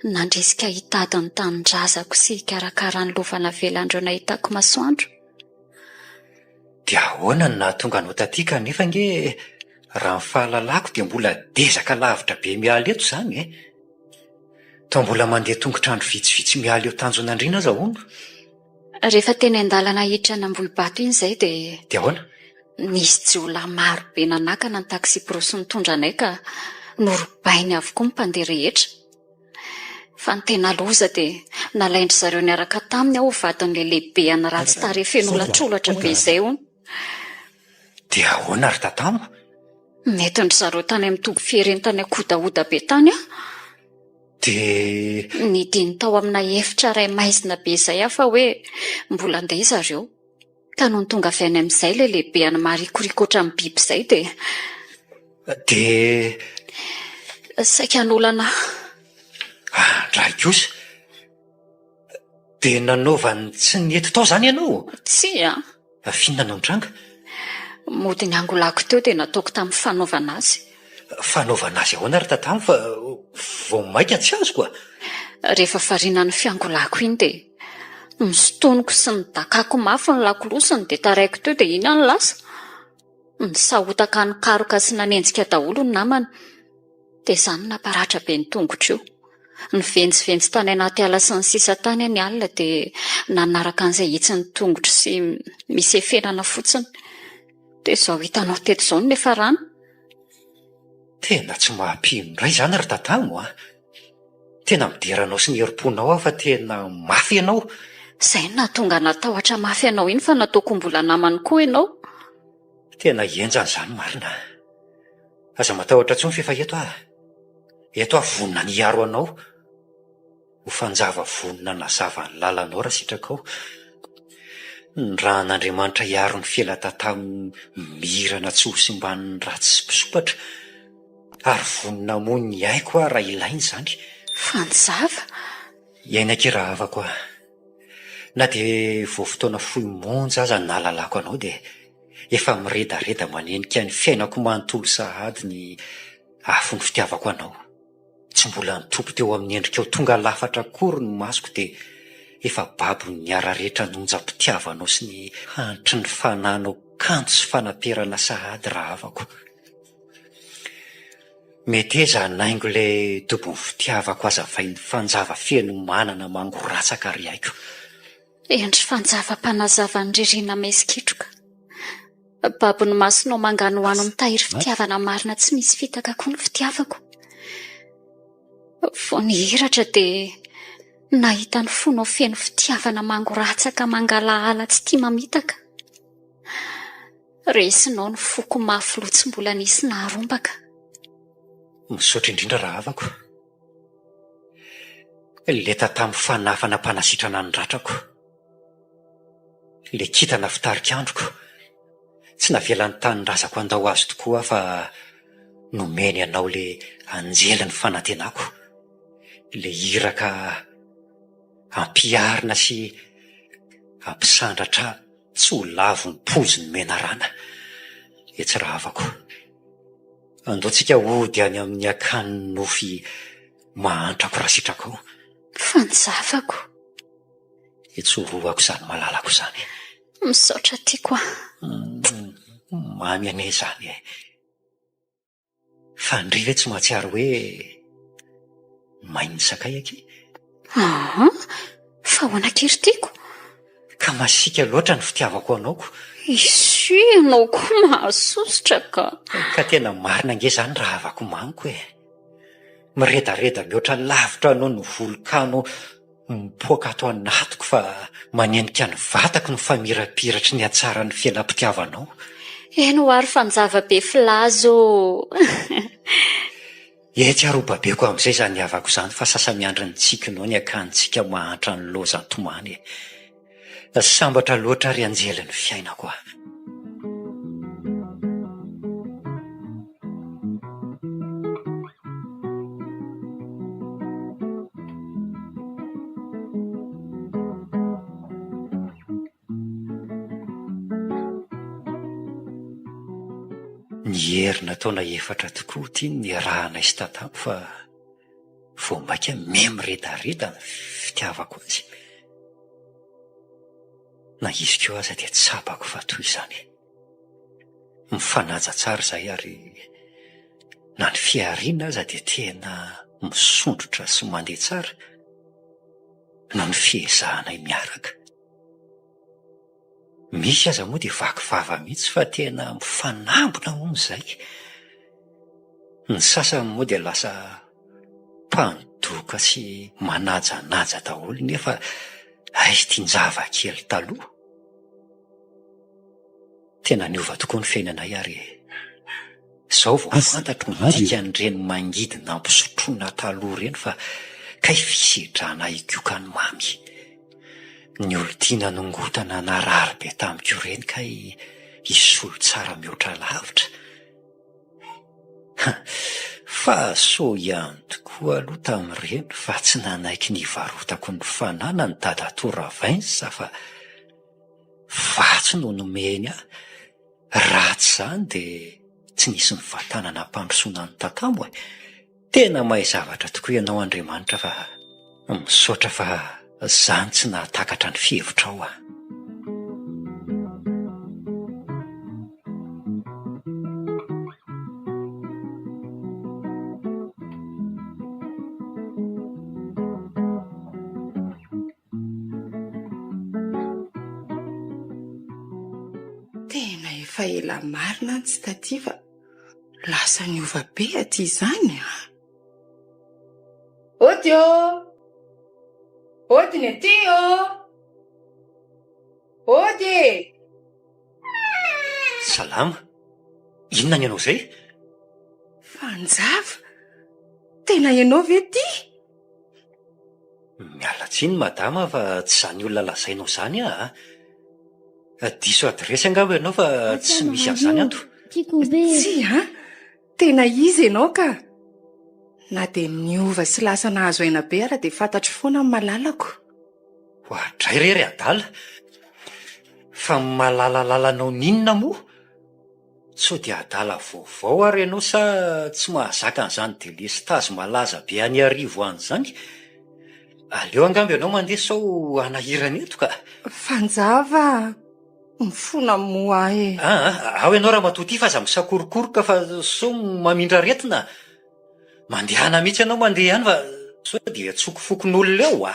nandrisika hitady ny tanindrazako sy hikarakara ny lova navelan'ireo nahitako masoandro. Dia ahoana no nahatonga anao taty kanefa ange raha ny fahalalako dia mbola dezaka lavitra be miala eto izany e! Toa mbola mandeha tongotra andro vitsivitsy miala eo Tanjonandriana aza hono. Rehefa teny an-dalana hiditra an'Ambohibato iny izay dia. Dia ahoana? Nisy jiolahy maro be nanakana ny taksiborosy nitondra anay ka norobainy avokoa ny mpandeha rehetra. Fa ny tena loza dia nalain-dry zareo niaraka taminy aho ho vadin'ilay lehibeany ratsy tarehy feno holatrolatra be izay hono. Dia ahoana ry Tatamo? Nentin-dry zareo tany amin'ny toby fiereny tany Ankodahoda be tany aho. Dia. Nidiny tao amina efitra iray maizina be izay aho fa hoe mbola handeha zareo. Ka nony tonga avy any amin'izay ilay lehibeany marikoriko ohatran'ny biby izay dia. Dia. Saika hanolana ahy. Andray kosa! Dia nanaovany tsy nety tao izany ianao? Tsia. F'inona no nitranga? Mody niangolako teo dia nataoko tamin'ny fanaovana azy. Fanaovana azy ahoana ry Tatamo fa vao mainka tsy azoko a! Rehefa variana ny fiangolako iny dia nosintoniko sy nodakako mafy ny lakolosiny dia taraiko teo dia iny aho no lasa. Nisahotaka nikaroka sy nanenjika daholo ny namana. Dia izany no namparatra be ny tongotro io. Nivenjivenjy tany anaty ala sy ny sisa tany aho ny alina dia nanaraka an'izay hitsin'ny tongotro sy misy efenana fotsiny. Dia izao hitanao teto izao no niafarana. Tena tsy mampino indray izany ry Tatamo a! Tena midera anao sy ny herim-ponao aho fa tena mafy ianao. Izay no nahatonga natahotra mafy anao iny fa nataoko mbola namany koa ianao. Tena henjana izany marina a! Aza matahotra intsony f'efa eto aho. Eto aho vonona ny hiaro anao. Ho fanjava vonona hanazava ny lalanao raha sitrakao. Nirahan'Andriamanitra hiaro ny felatatamo mirana tsy ho simban'ny ratsy sy mpisompatra. Ary vonona hamoy ny aiko aho raha ilaina izany. Fanjava? Hiaina akia rahavako a! Na dia vao fotoana fohy monja aza no nahalalako anao dia efa miredareda manenika ny fiainako manontolo sahady ny afon'ny fitiavako anao. Tsy mbola nitopy teo amin'ny endrikao tonga lafatra akory ny masoko dia efa babon'ny hararetra ny onjam-pitiavanao sy ny hanitry ny fananao kanto sy fanaperana sahady rahavako. Meteza hanaingo ilay dobon'ny fitiavako hazavain'ny fanjava feno manana mangoratsaka ry aiko. Endry fanjava mpanazava ny ririna maizikitroka. Babon'ny masonao manganohano mitahiry fitiavana marina tsy misy fitaka koa ny fitiavako. Vao nihiratra dia nahita ny fonao feno fitiavana mangoratsaka mangalahala tsy tia mamitaka. Resinao ny foko mafy loha tsy mbola nisy naharombaka. Misaotra indrindra rahavako. Leta tamin'ny fanafana mpanasitrana ny ratrako. Ilay kintana fitarik'androko. Tsy navelan'ny tanindrazako handao azy tokoa aho fa nomeny anao ilay anjelin'ny fanantenako. Ilay iraka ampiharina sy ampisandratra tsy ho lavo ny poizin'ny menarana. Etsy rahavako. Andao tsika hody any amin'ny akanin'ny nofy mahantrako raha sitrakao. Fa ny zavako. Itsorohako izany malalako izany. Misaotra tiako a. Mamy anie izany e. Fa ndry ve tsy mahatsiaro hoe main'ny sakay akia? Aa, fa ahoana akia ry tiako? Ka masiaka loatra ny fitiavako anao ko. Isy ianao koa mahasosotra ka. Ka tena marina ange izany rahavako mamiko e. Miredareda mihoatra lavitra noho ny volokano Mipoaka ato anatiko fa manenika ny vatako ny famirapiratry ny hatsaran'ny fiainam-pitiavanao. Eny ho ary fanjava be filaza ô! Etsy ary ho babeko amin'izay izany havako izany fa sasa-miandry ny tsikinao ny akanintsika mahantra ny lozan-tomany e! Sambatra loatra ry anjelin'ny fiainako a! Niherina taona efatra tokoa ity ny niarahanay sy Tatamo fa vao mainka miha-miredareda ny fitiavako azy. Na izy koa aza dia tsapako fa toy izany. Mifanaja tsara izahay ary na ny fihariana aza dia tena misondrotra sy mandeha tsara noho ny fiezahanay miaraka. Misy aza moa dia vaky vava mihitsy fa tena mifanambina hono izay. Ny sasany moa dia lasa mpandoka sy manajanaja daholo nefa aiza ity njava-kely taloha. Tena niova tokoa ny fiainanay ary izao vao fantatro ny dikan'ireny mangidy nampisotroina taloha ireny fa kay fisedrana higoka ny mamy. Ny olon-tiana nongotana narary be tamiko ireny kay hisolo tsara mihoatra lavitra. Fa soa ihany tokoa aloha tamin'ireny fa tsy nanaiky ny hivarotako ny fananany dadatoa Ravinsa fa Vatsy no nomeny ahy, raha tsy izany dia tsy nisy nivatana nampandrosoana an'i Tatamo e! Tena mahay zavatra tokoa ianao Andriamanitra fa misaotra fa zany tsy nahatakatra ny fihevitrao aho. Tena efa ela marina aho tsy taty fa lasa niova be aty izany a! Ody ô! Ody ny aty ô! Ody e! Salama! Inona ny anao izay? Fanjava! Tena ianao ve ity? Miala tsiny madama fa tsy izany olona lazainao izany aho a! Diso adiresy angamba ianao fa tsy misy an'izany ato. Tsia a! Tena izy ianao ka! Na dia niova sy lasa nahazo aina be ara dia fantatro foana ny malalako. Oadray re ry adala! Fa malalalanao n'inona moa? Sao dia adala vaovao ary ianao sa tsy mahazaka an'izany delestazy malaza be any Iarivo any izany? Aleo angamba ianao mandeha sao hanahirana eto ka! Fanjava a! Mifona moa aho e! Aa, ao ianao ramatoa ity fa aza misakorokoroka fa sao mamindra aretina. Mandehana mihitsy ianao mandeha any fa sao dia tsokofokon'olona eo a!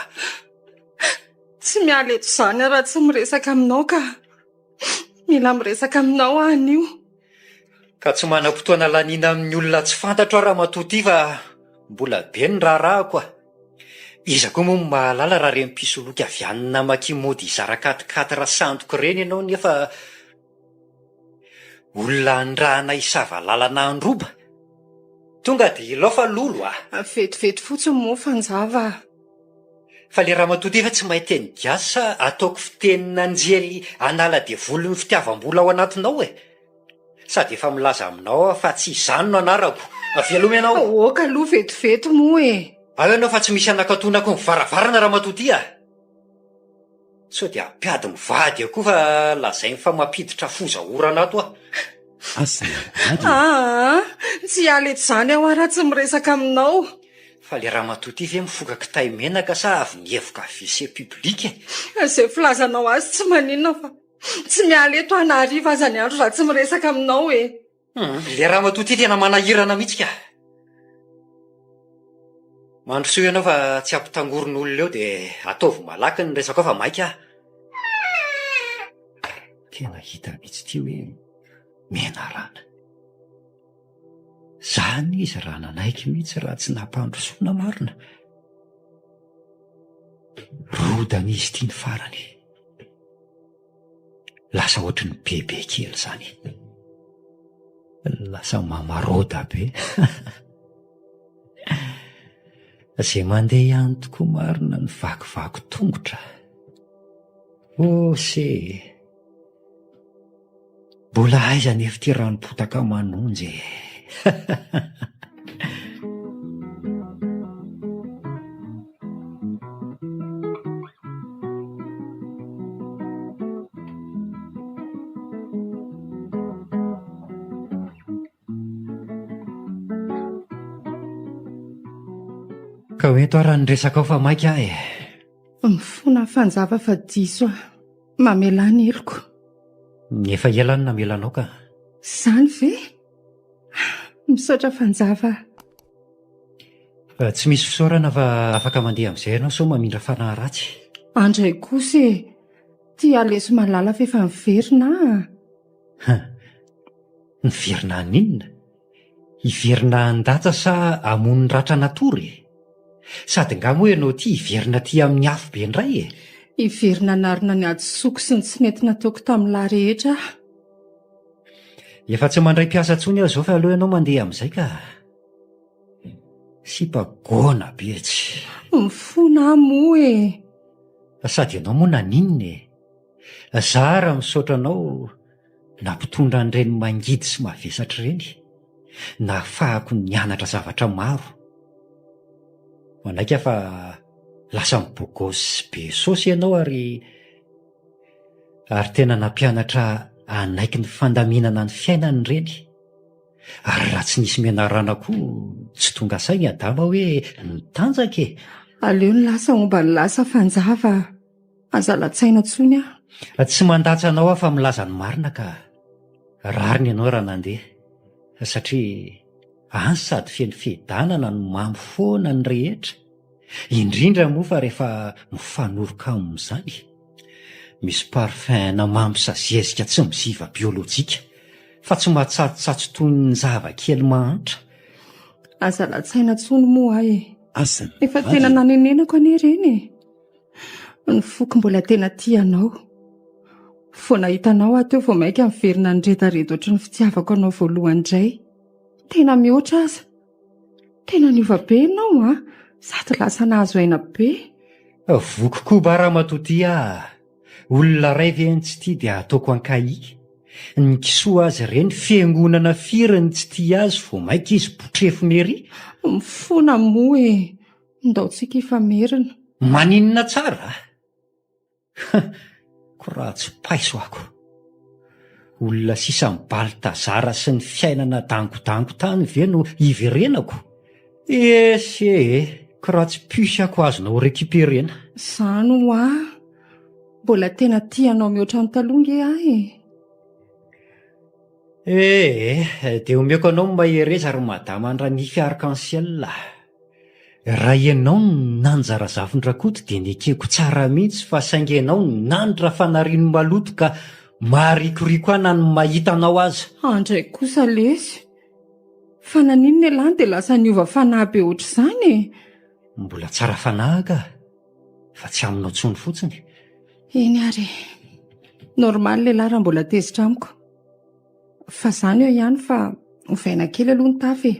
Tsy miala eto izany aho raha tsy miresaka aminao ka! Mila miresaka aminao aho anio. Ka tsy manam-potoana laniana amin'ny olona tsy fantatro aho ramatoa ity fa mbola be ny raharahako a! Iza koa moa no mahalala raha ireny mpisoloky avy any namaky mody hizara quatre-quatre sandoka ireny ianao nefa olona andrahana hisava lalana handroba? Tonga dia ilao fa lolo a! Vetivety fotsiny moa fanjava a! Fa le ramatoa ty ve tsy mahay teny gasy sa ataoko fitenin'anjely hanala devoly ny fitiavam-bola ao anatinao e? Sady efa milaza aminao aho fa tsy izany no anarako. Veloma ianao. Ok aloha vetivety moa e! Ao ianao fa tsy misy hanakatonako ny varavarana ramatoa ty a! Sao dia hampiady mivady eo koa fa lazainy fa mampiditra foza orana ato aho. Asa radio. Aa! Tsy hiala eto izany aho raha tsy miresaka aminao. Fa le ramatoa ty ve mifoka kitay menaka sa avy nihevoka WC public e? Izay filazanao azy tsy maninona fa tsy miala eto aho na hariva aza ny andro raha tsy miresaka aminao e! Hum, le ramatoa ty tena manahirana mihitsy ka. Mandrosoa ianao fa tsy ampitangorona olona eo dia ataovy malaky ny resakao fa maika aho. Tena hita mihitsy ity hoe menarana. Zany izy raha nanaiky mihitsy raha tsy nampandrosoana marina. Rodana izy ity ny farany. Lasa ohatry ny bebe kely izany. Lasa mamaroda be. Izay mandeha ihany tokoa marina ny vakivaky tongotra. Ose e! Mbola aiza anefa ity ranom-potaka manonja e? Ka hoento ara ny resakao fa maika aho e. Mifona fanjava fa diso aho. Mamelà ny heloko. Efa ela aho no namela anao ka. Izany ve? Misaotra fanjava. Tsy misy fisaorana fa afaka mandeha amin'izay ianao sao mamindra fanahy ratsy. Andray kosa e! Tia lesy malala f'efa niverina ah! Niverina haninona? Hiverina handatsa sa hamono ny ratra natory e? Sady nga moa ianao ity hiverina aty amin'ny afo be indray e? Hiverina hanarina ny hadisoako sy ny tsy nety nataoko tamin'ny lahy rehetra aho. Efa tsy mandray mpiasa intsony aho izao fa aleo ianao mandeha amin'izay ka. Sipa goana be tsy. Mifona aho moa e! Sady ianao moa naninona e? Zara misaotra anao nampitondra an'ireny mangidy sy mavesatra ireny, nahafahako nianatra zavatra maro. Manaiky aho fa lasa mi-beau gosse sy be saosy ianao ary ary tena nampianatra hanaiky ny fandaminana ny fiainana ireny. Ary raha tsy nisy menarana koa tsy tonga saina i Adama hoe nitanjaka e! Aleo ny lasa homba ny lasa fanjava a! Aza latsaina intsony aho. Tsy mandatsa anao aho fa milaza ny marina ka. Rariny ianao raha nandeha satria any sady feno fiadanana no mamo foana ny rehetra, indrindra moa fa rehefa mifanoroka amin'izany. Misy parfum na mamy sa zezika tsy miziva biolojika fa tsy matsatsotsatso toy ny zava-kely mahantra. Aza latsaina intsony moa aho e. Asa Efa tena nanenenako anie ireny e. Ny foko mbola tena tia anao. Vao nahita anao aho teo vao mainka niverina niredareda ohatry ny fitiavako anao voalohany indray. Tena mihoatra aza. Tena niova be ianao an! Sady lasa nahazo aina be. Voky koba ramatoa ty ah! Olona ray ve ny tsy tia dia ataoko ankahia? Ny kisoa azy ireny fiangonana firy ny tsy tia azy vao maika izy botrefona ery? Mifona moa e! Ndao tsika hifamerina. Maninona tsara? Ko raha tsy paiso ako. Olona sisa amin'i Baltazara sy ny fiainana dangodango tany ve no hiverenako? Esy ee, ko raha tsy puce ako azonao recuperena. Zany hoa! Mbola tena tia anao mihoatra ny taloha nge aho e! Ee, dia omeko anao ny mahereza ry madama Andranify Arc-en-ciel a! Raha ianao no nanja Razafindrakoto dia nekeko tsara mihitsy fa saingy ianao nandra fanariany maloto ka maharikoriko ahy na ny mahita anao aza. Andray kosa lesy! Fa naninona ialahy dia lasa niova fanahy be ohatr'izany e? Mbola tsara fanahy ka, fa tsy aminao intsony fotsiny. Eny ary e! Normal ialahy raha mbola tezitra amiko. Fa zany eo ihany fa ovaina kely aloha ny tafo e!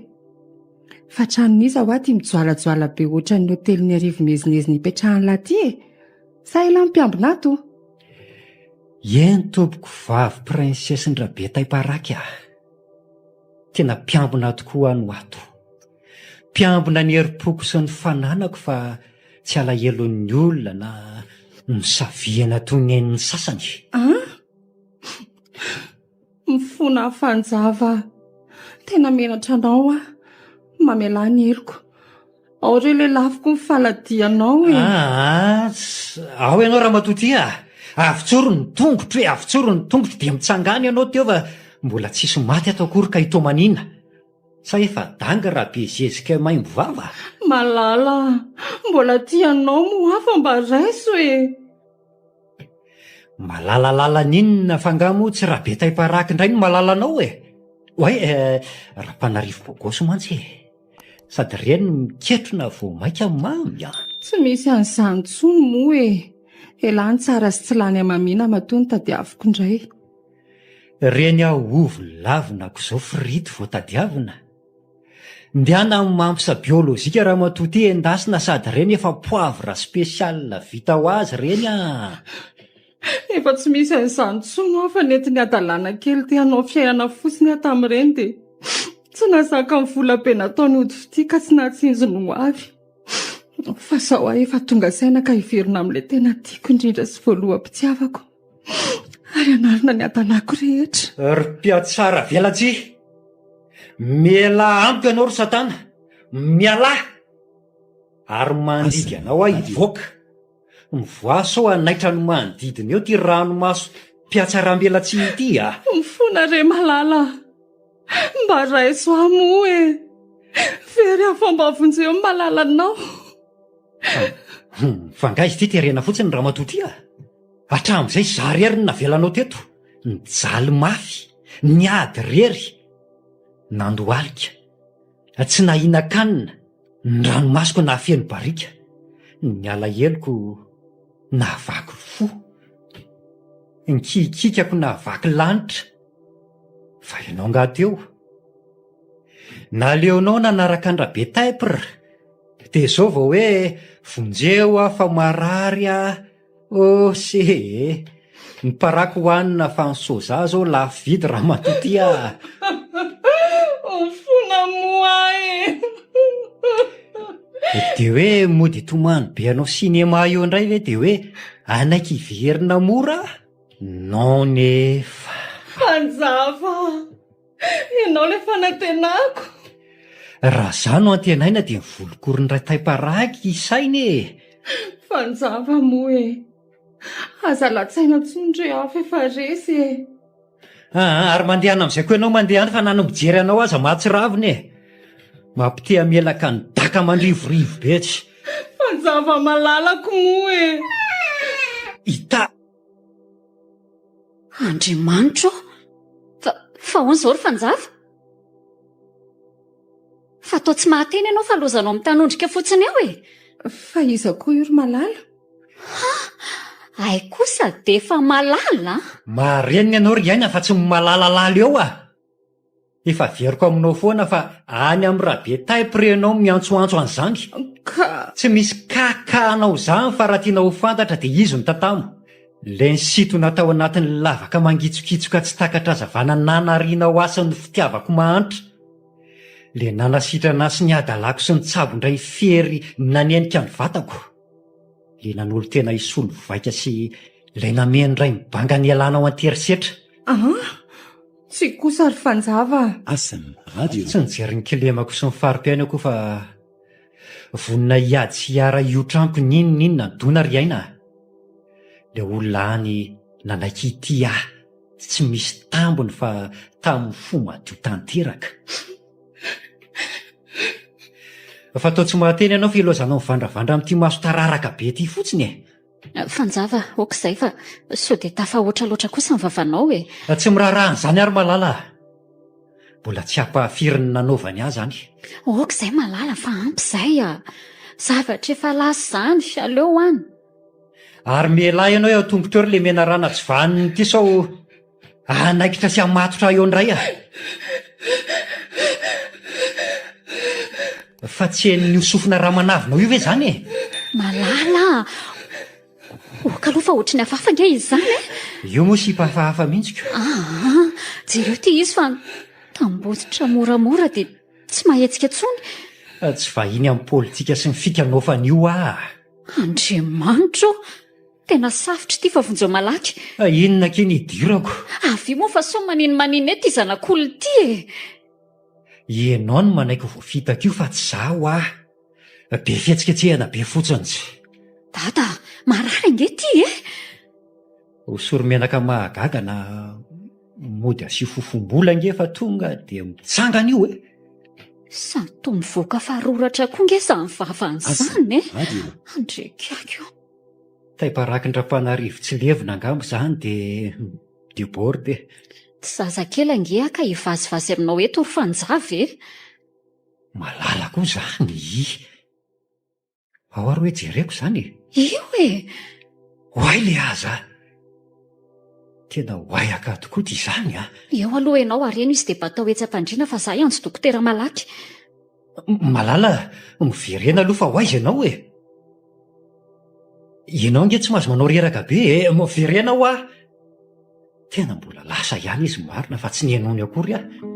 Fa tranon'iza hoa ty mijoalajoala be ohatran'ny hotelin'Iarivo miezinezina ipetrahan'lah ty e? Sa elah mpiambina ato? Eny tompoko vavy princesse-ndrabetaiparaky ah! Tena mpiambina tokoa aho no ato. Mpiambina ny herim-poko sy ny fananako fa tsy alahelon'ny olona na misavihana toy ny ain'ny sasany. An? Mifona fanjava. Tena menatra anao aho. Mamelà ny heloko. Ao re lelafiko ny faladianao e. Aa, ao ianao ramatoa ty a! Avotsoro ny tongotro e, avotsoro ny tongotro dia mitsangana ianao teo fa mbola tsisy maty ato akory ka hitomaniana. Sa efa danga raha be zezika maimbo vava? Malala a! Mbola tia anao moa aho fa mba raiso e! Malalalala n'inona fa nga moa tsy Rabetaiparaky indray no malalanao e! Oay eh, Rampanarivo bogosy mantsy e! Sady ireny miketrona vao mainka mamy an! Tsy misy an'izany intsony moa e! Elah ny tsara sy tsy lany hamamiana matoa no tadiaviko indray. Ireny aho ovy lavinako izao frity vao tadiavina. Ndehana amin'ny mamsa biolojika ramatoa ty endasina sady ireny efa poivre spécial vita ho azy ireny an! Efa tsy misy an'izany intsony hoa fa nentin'ny hadalana kely te hanao fiainana fotsiny aho tamin'ireny dia tsy nahazaka ny vola be nataony ody fitia ka tsy nahatsinjo ny ho avy. Fa izao aho efa tonga saina ka hiverina amin'ilay tena tiako indrindra sy voaloham-pitiavako ary hanarina ny hadalako rehetra. Ry mpiatsara velatsihy! Mialà amiko ianao ry satana! Mialà! Ary mandidy anao aho hivoaka! Mivoaha sao hanaitra ny manodidina eo ity ranomaso mpihatsaram-belatsihy ity a! Mifona re malala a! Mba raiso ahy moa e! Very aho fa mba vonjeo ny malalanao! Fa angaha izy ity terena fotsiny ramatoa ity a! Hatramin'izay izaho irery no navelanao teto, nijaly mafy, niady irery, nandohalika, tsy nahinan-kanina, Ny ranomasoko nahafeno barika, ny alaheloko nahavaky fo, ny kikikako nahavaky lanitra, fa ianao angaha teo? Naleonao nanaraka an-dRabetaipr, dia izao vao hoe vonjeo aho fa marary aho. Oh se e! Ny paraky hohanina fa ny soja zao lafo vidy ramatoa ty a! Mifona moa e! Dia hoe mody hitomany be hanao cinéma eo indray ve dia hoe hanaiky hiverina mora? Non nefa. Fanjava! Ianao ilay fanantenako. Raha izaho no antenaina dia ny volokoron'ny iray taim-paraky isaina e! Fanjava moa e! Aza latsaina intsony re aho fa efa resy e! Aa, ary mandehana amin'izay koa ianao mandeha any fa na ny mijery anao aza mahatsiravina e! Mampite hamelaka ny daka mandrivorivo be tsy. Fanjava malalako moa e! Ita. Andriamanitra ô! Fa, fa ahoana izao ry Fanjava? Fa toa tsy mahateny ianao fa lozanao mitanondrika fotsiny eo e! Fa iza koa io ry Malala? Ha! Hay kosa dia efa Malala an! Marenina ianao ry Aina fa tsy malalalala eo ah! Efa averiko aminao foana fa any amin'ny Rabe Type ianao miantsoantso an'izany. Ka. Tsy misy ka ka anao izany fa raha tianao ho fantatra dia izy no tatamo. Ilay nisintona tao anatin'ny lavaka mangitsokitsoka tsy takatra hazavana nanarianao ahy sy ny fitiavako mahantra. Ilay nanasitrana ahy sy ny hadalako sy nitsabo indray ny fery nanenika ny vatako. Ilay nanolo-tena hisolo vaika sy ilay nameno indray ny banga nialanao an-terisetra. An! Tsy kosa ry Fanjava a! Asm Radio. Tsy nijery ny kilemako sy ny fari-piainako fa vonona hiady sy hiara-hiotra amiko n'inon'inona dona ry Aina a! Ilay olona any nanaiky hitia ahy tsy misy tambiny fa tamin'ny fo madio tanteraka. Fa toa tsy mahateny ianao fa ilaozanao mivandravandra amin'ity maso tararaka be ity fotsiny e! Fanjava, ok izay fa sao dia tafahoatra loatra kosa ny vavanao e! Tsy miraharaha an'izany ary Malala a! Mbola tsy hampahafiry ny nanaovany ahy izany. Ok izay Malala fa ampy izay a! Zavatra efa lasa izany, aleo any. Ary mialà ianao eo an-tongotra eo ry le menarana tsy vanona ity sao hanaikitra sy hamatotra ahy eo indray a! Fa tsy henon'io sofina ramanavinao io ve izany e? Malala a! Oka aloha fa ohatry ny hafahafa ange izy izany e! Io moa sipa hafahafa mihitsy ko. Aa, jereo ity izy fa tambozitra moramora dia tsy mahetsika intsony. Tsy vahiny amin'ny politika sy ny fikanaofana io aho. Andriamanitra ô! Tena safotra ity fa vonjeo malaky. Inona akia ny idirako? Avia moa fa sao maninomaninona eto ity zanak'olona ity e! Ianao no manaiky ho voafitaka io fa tsy izaho hoa. Be fihetsiketsehana be fotsiny tsy. Dada, marary ange ity e! Hosory menaka mahagaga na mody asio fofom-bola ange fa tonga dia mitsangana io e! Sady toa mivoaka faroratra koa nge izany vavany izany e! Andriakiaky o! Taim-parakin-dRampanarivo tsy levona angamba izany dia mi-deborde e! Tsy zazakely ange aho ka hivazivazy aminao eto ry Fanjava e! Malala koa izany i! Ao ary hoe jereko izany e! Io e! Oay le aza a! Tena oay aka tokoa ity izany a! Eo aloha ianao areno izy dia batao etsy am-pandriana fa za hiantso dokotera malaky. Malala, miverena aloha fa ho aiza ianao e? Ianao ange tsy mahazo manao reraka be e! Miverena hoa! Tena mbola lasa ihany izy marina fa tsy nihainoany akory aho.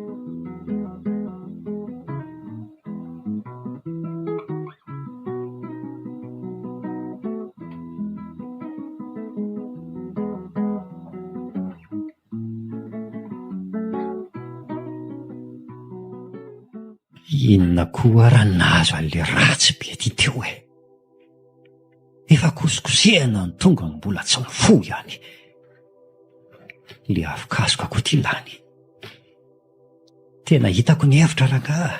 Inona koa ara no nahazo an'ilay ratsy be ty teo e? Efa kosikosehana ny tongony mbola tsy mifoha ihany. Le afokasoka koa ty lany. Tena hitako ny hevitra rangaha.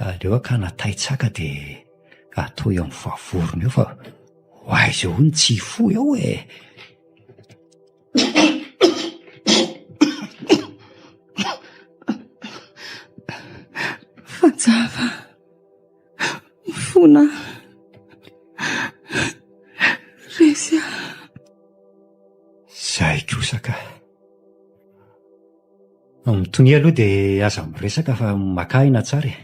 Aleo akana taitsaka dia atao eo amin'ny vavorona eo fa ho aiza eo ny tsy hifoha eo e. Fanjava. Mifona aho. Resy aho. Izay kosa ka. Mitonia aloha dia aza miresaka fa makà aina tsara e.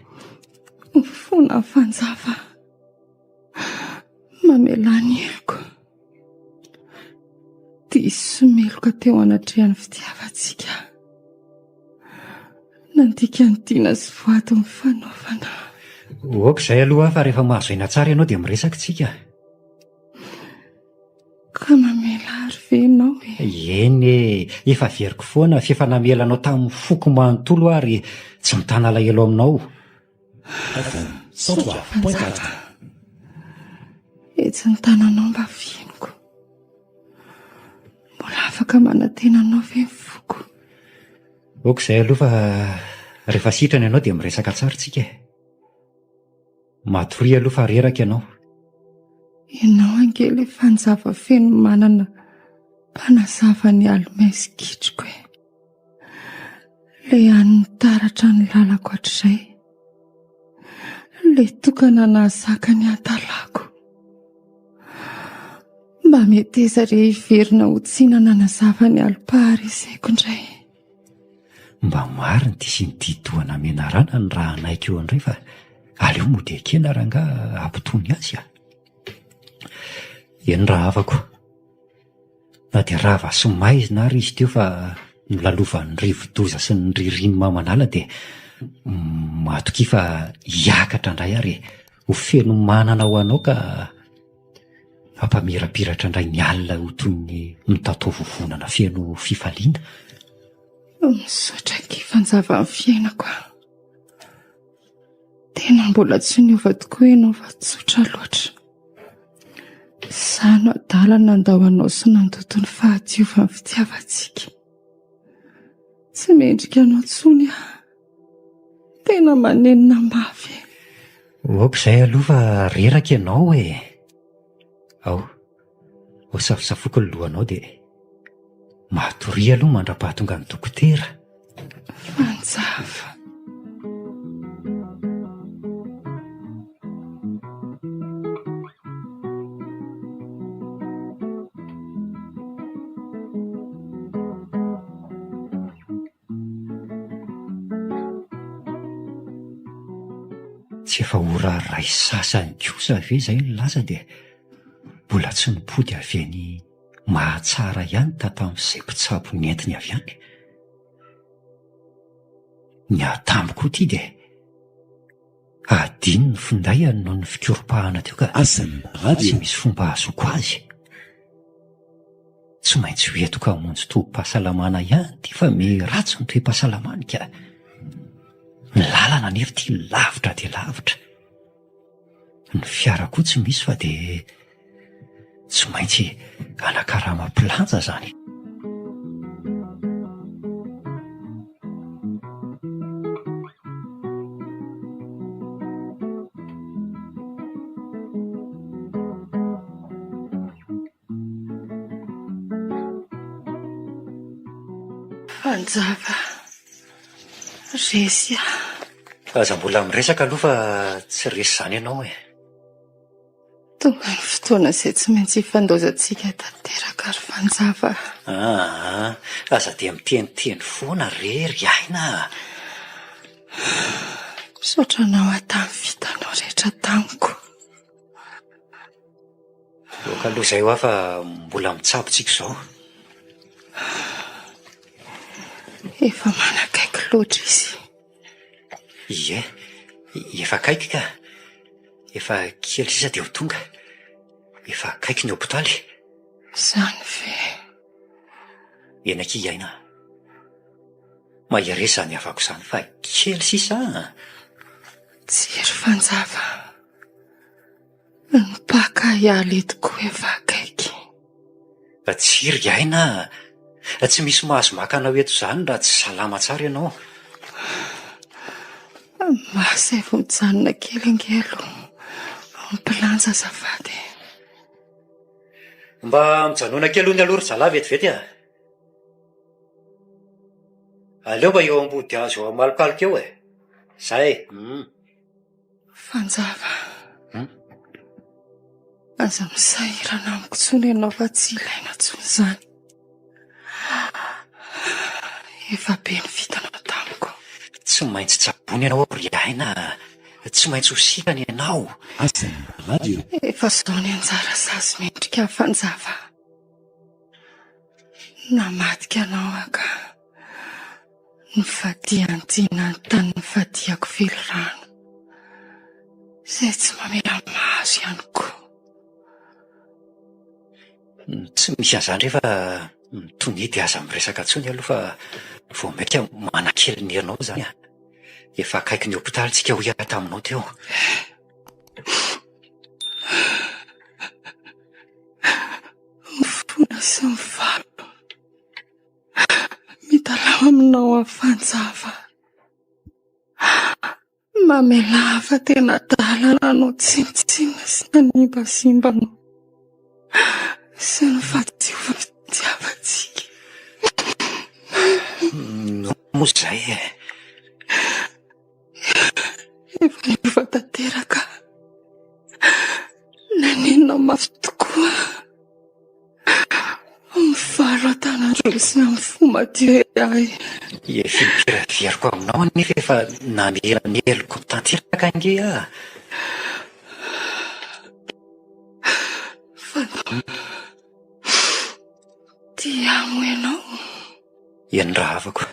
Mifona aho Fanjava. Mamelà ny heloko. Diso sy meloka teo anatrehan'ny fitiavantsika aho. Nandika ny dina sy voady nifanaovana. Ok izay aloha fa rehefa mahazo aina tsara ianao dia miresaka isika. Ka mamela ary ve ianao e? Eny e, efa averiko foana f'efa namela anao tamin'ny foko manontolo aho ary tsy mitana alahelo aminao. FM 103.4. Etsy ny tananao mba fihiniko. Mbola afaka manantena anao ve ny foko? Ok izay aloha fa rehefa sitrana ianao dia miresaka tsara tsika e. Matoria aloha fa reraka ianao. Ianao ange ilay fanjava feno manana mpanazava ny alo-maisy kitroko e. Ilay hany nitaratra ny lalako hatrizay. Ilay tokana nahazaka ny hadalako. Mba meteza re hiverina ho tsiana nanazava ny alim-pahareseko indray. Mba marina ity sy ny di-dohana menarana ny raha hanaiky eo indray fa aleo mody ekena rangaha hampitony azy a! Eny rahavako, na dia rava sy maizina ary izy teo fa nolalovan'ny rivo-doza sy ny ririn'ny mamanala dia matokia fa hiakatra indray ary ho feno manana ho anao ka hampamirapiratra indray ny alina ho toy ny mitatao vovonana feno fifaliana. Misaotra akia fanjava ny fiainako a. Tena mbola tsy niova tokoa ianao fa tsotra loatra. Izaho no adala nandao anao sy nandoto ny fahadiovan'ny fitiavantsika. Tsy mendrika anao intsony aho. Tena manenina mafy e. Ok izay aloha fa reraka ianao e. Ao, ho safosafoko ny lohanao dia matoria aloha mandra-pahatonga ny dokotera. Fanjava. Tsy efa ora iray sasany kosa ve izay no lasa dia mbola tsy nipody avy any Mahatsara ihany tatamin'izay mpitsabo nentiny avy any? Ny atambo koa ity dia adino ny finday noho ny fikoropahana teo ka tsy misy fomba ahazoako azy. Tsy maintsy ho entiko hamonjy tobim-pahasalamana ihany ity fa miha ratsy ny toe-pahasalamany ka. Ny lalana anefa ity lavitra dia lavitra. Ny fiara koa tsy misy fa dia tsy maintsy hanakarama mpilanja izany. Fanjava, resy aho. Aza mbola miresaka aloha fa tsy resy izany ianao e. Tonga ny fotoana izay tsy maintsy hifandaozantsika tanteraka ry Fanjava. Aa, aza dia miteniteny foana re ry Aina a. Misaotra anao aho tamin'ny vitanao rehetra tamiko. Aoka aloha izay hoa fa mbola mitsabo tsika izao. Efa manakaiky loatra izy. Ie, efa akaiky ka. Efa kely sisa dia ho tonga. Efa akaiky ny hopitaly. Izany ve? Eny akia Aina a. Mahereza izany havako izany fa kely sisa a. Tsia ry Fanjava. Ny mpaka hiala eto koa efa akaiky. Tsia ry Aina a! Tsy misy mahazo maka anao eto izany raha tsy salama tsara ianao. Mba asaivo mijanona kely ange aloha. Mampilanja azafady e. Mba mijanona kely hono aloha ry zalahy vetivety a! Aleo mba eo ambodihazo eo amalokaloka eo e! Zay e! Fanjava. Aza misahirana amiko intsony ianao fa tsy ilaina intsony izany. Efa be ny vitanao tamiko. Tsy maintsy tsaboina ianao ry Aina a! Tsy maintsy ho sitrana ianao. Efa izao ny anjara sazy mendrika Fanjava. Namadika anao aho ka. Nifadian-tiana ny tany nifadiako velirano, izay tsy mamela mahazo ihany koa. Tsy misy an'izany re fa mitonia dia aza miresaka intsony aloha fa vao mainka manakely ny herinao izany a! Efa akaiky ny hopitaly tsika hoy aho taminao teo. Mifona sy mivalo. Mitalaho aminao aho Fanjava. Mamelà fa tena adala nanao tsinontsinona sy nanimbazimba anao sy ny fahadiovan'ny fitiavantsika. No moa izay e. Efa niova tanteraka aho. Nanenina mafy tokoa aho. Mivalo an-tanan-droa sy amin'ny fo madio ahy. Efa impiry aminao anefa efa namela ny heloko tanteraka ange aho. Fa tia ahy moa ianao? Eny rahavako.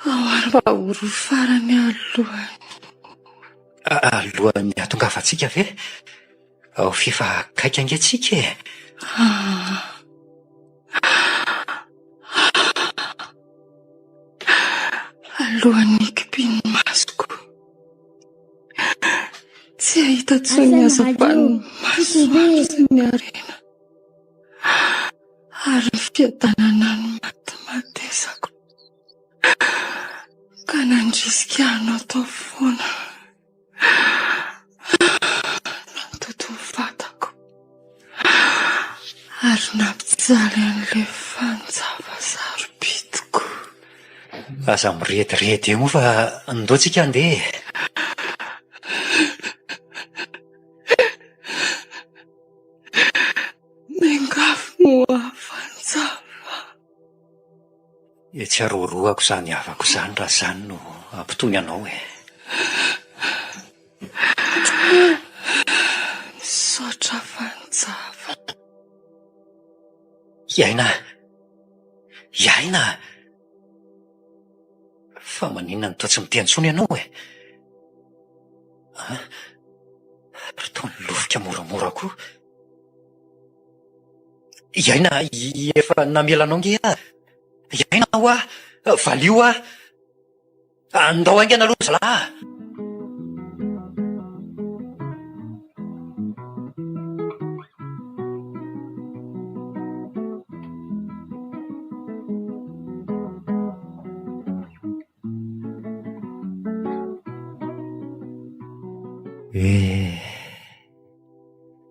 Ao ary mba ho roa farany alohan'ny. Alohan'ny hahatongavantsika ve? Ao f'efa akaiky ange tsika e! Alohan'ny hikipian'ny masoko, tsy hahita intsony ny hazavan'ny masoandro sy ny harena ary ny fiadanana nimatimatesako ka nandrisika ahy hanao foana. Nandoto ny vatako ary nampijaly an'ilay fanjava sarobidiko. Aza mirediredy eo moa fa ndao tsika handeha e. Miangavy moa fanjava. Etsy aroharohako izany havako izany raha izany no hampitony anao e. Hiaina! Hiaina! Fa maninona no toa tsy miteny intsony ianao e? An? Ry toa nilofika moramora koa. Hiaina, efa namela anao nge aho. Hiaina hoa, valio aho. Andao haingana aloha zalahy a! Eh,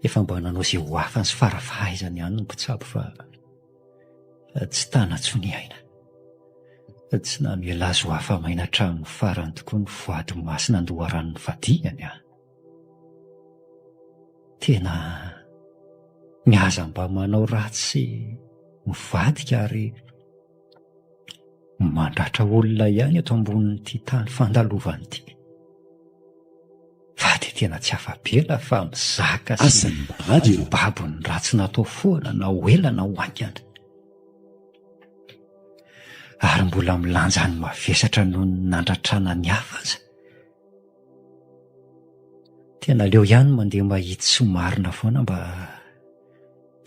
efa mba nanao izay ho afany sy fara-fahaizany ihany ny mpitsabo fa tsy tana intsony i Aina. Tsy namela azy ho afa-maina hatramin'ny farany tokoa ny voady masina an-doharanon'ny fadihany an! Tena ny aza mba manao ratsy sy mivadika ary mandratra olona ihany eto ambonin'ity tany fandalovana ity. Fa dia tena tsy afa-bela fa mizaka sy mibaby ny ratsy natao foana na ho ela na ho haingana. Ary mbola milanja ny mavesatra noho ny nandratrana ny hafa aza. Tena aleo ihany mandeha mahitsy sy marina foana mba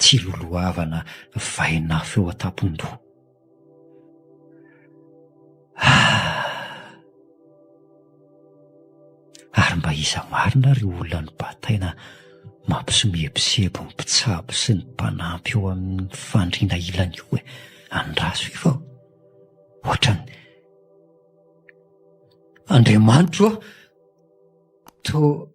tsy hilolohavana vainafo eo an-tampon-doha. Ah! Ary mba iza marina ry olona nobataina mampisomebiseby ny mpitsabo sy ny mpanampy eo amin'ny fandriana ilany io e? Andraso io fa ohatran'ny Andriamanitro a! Toa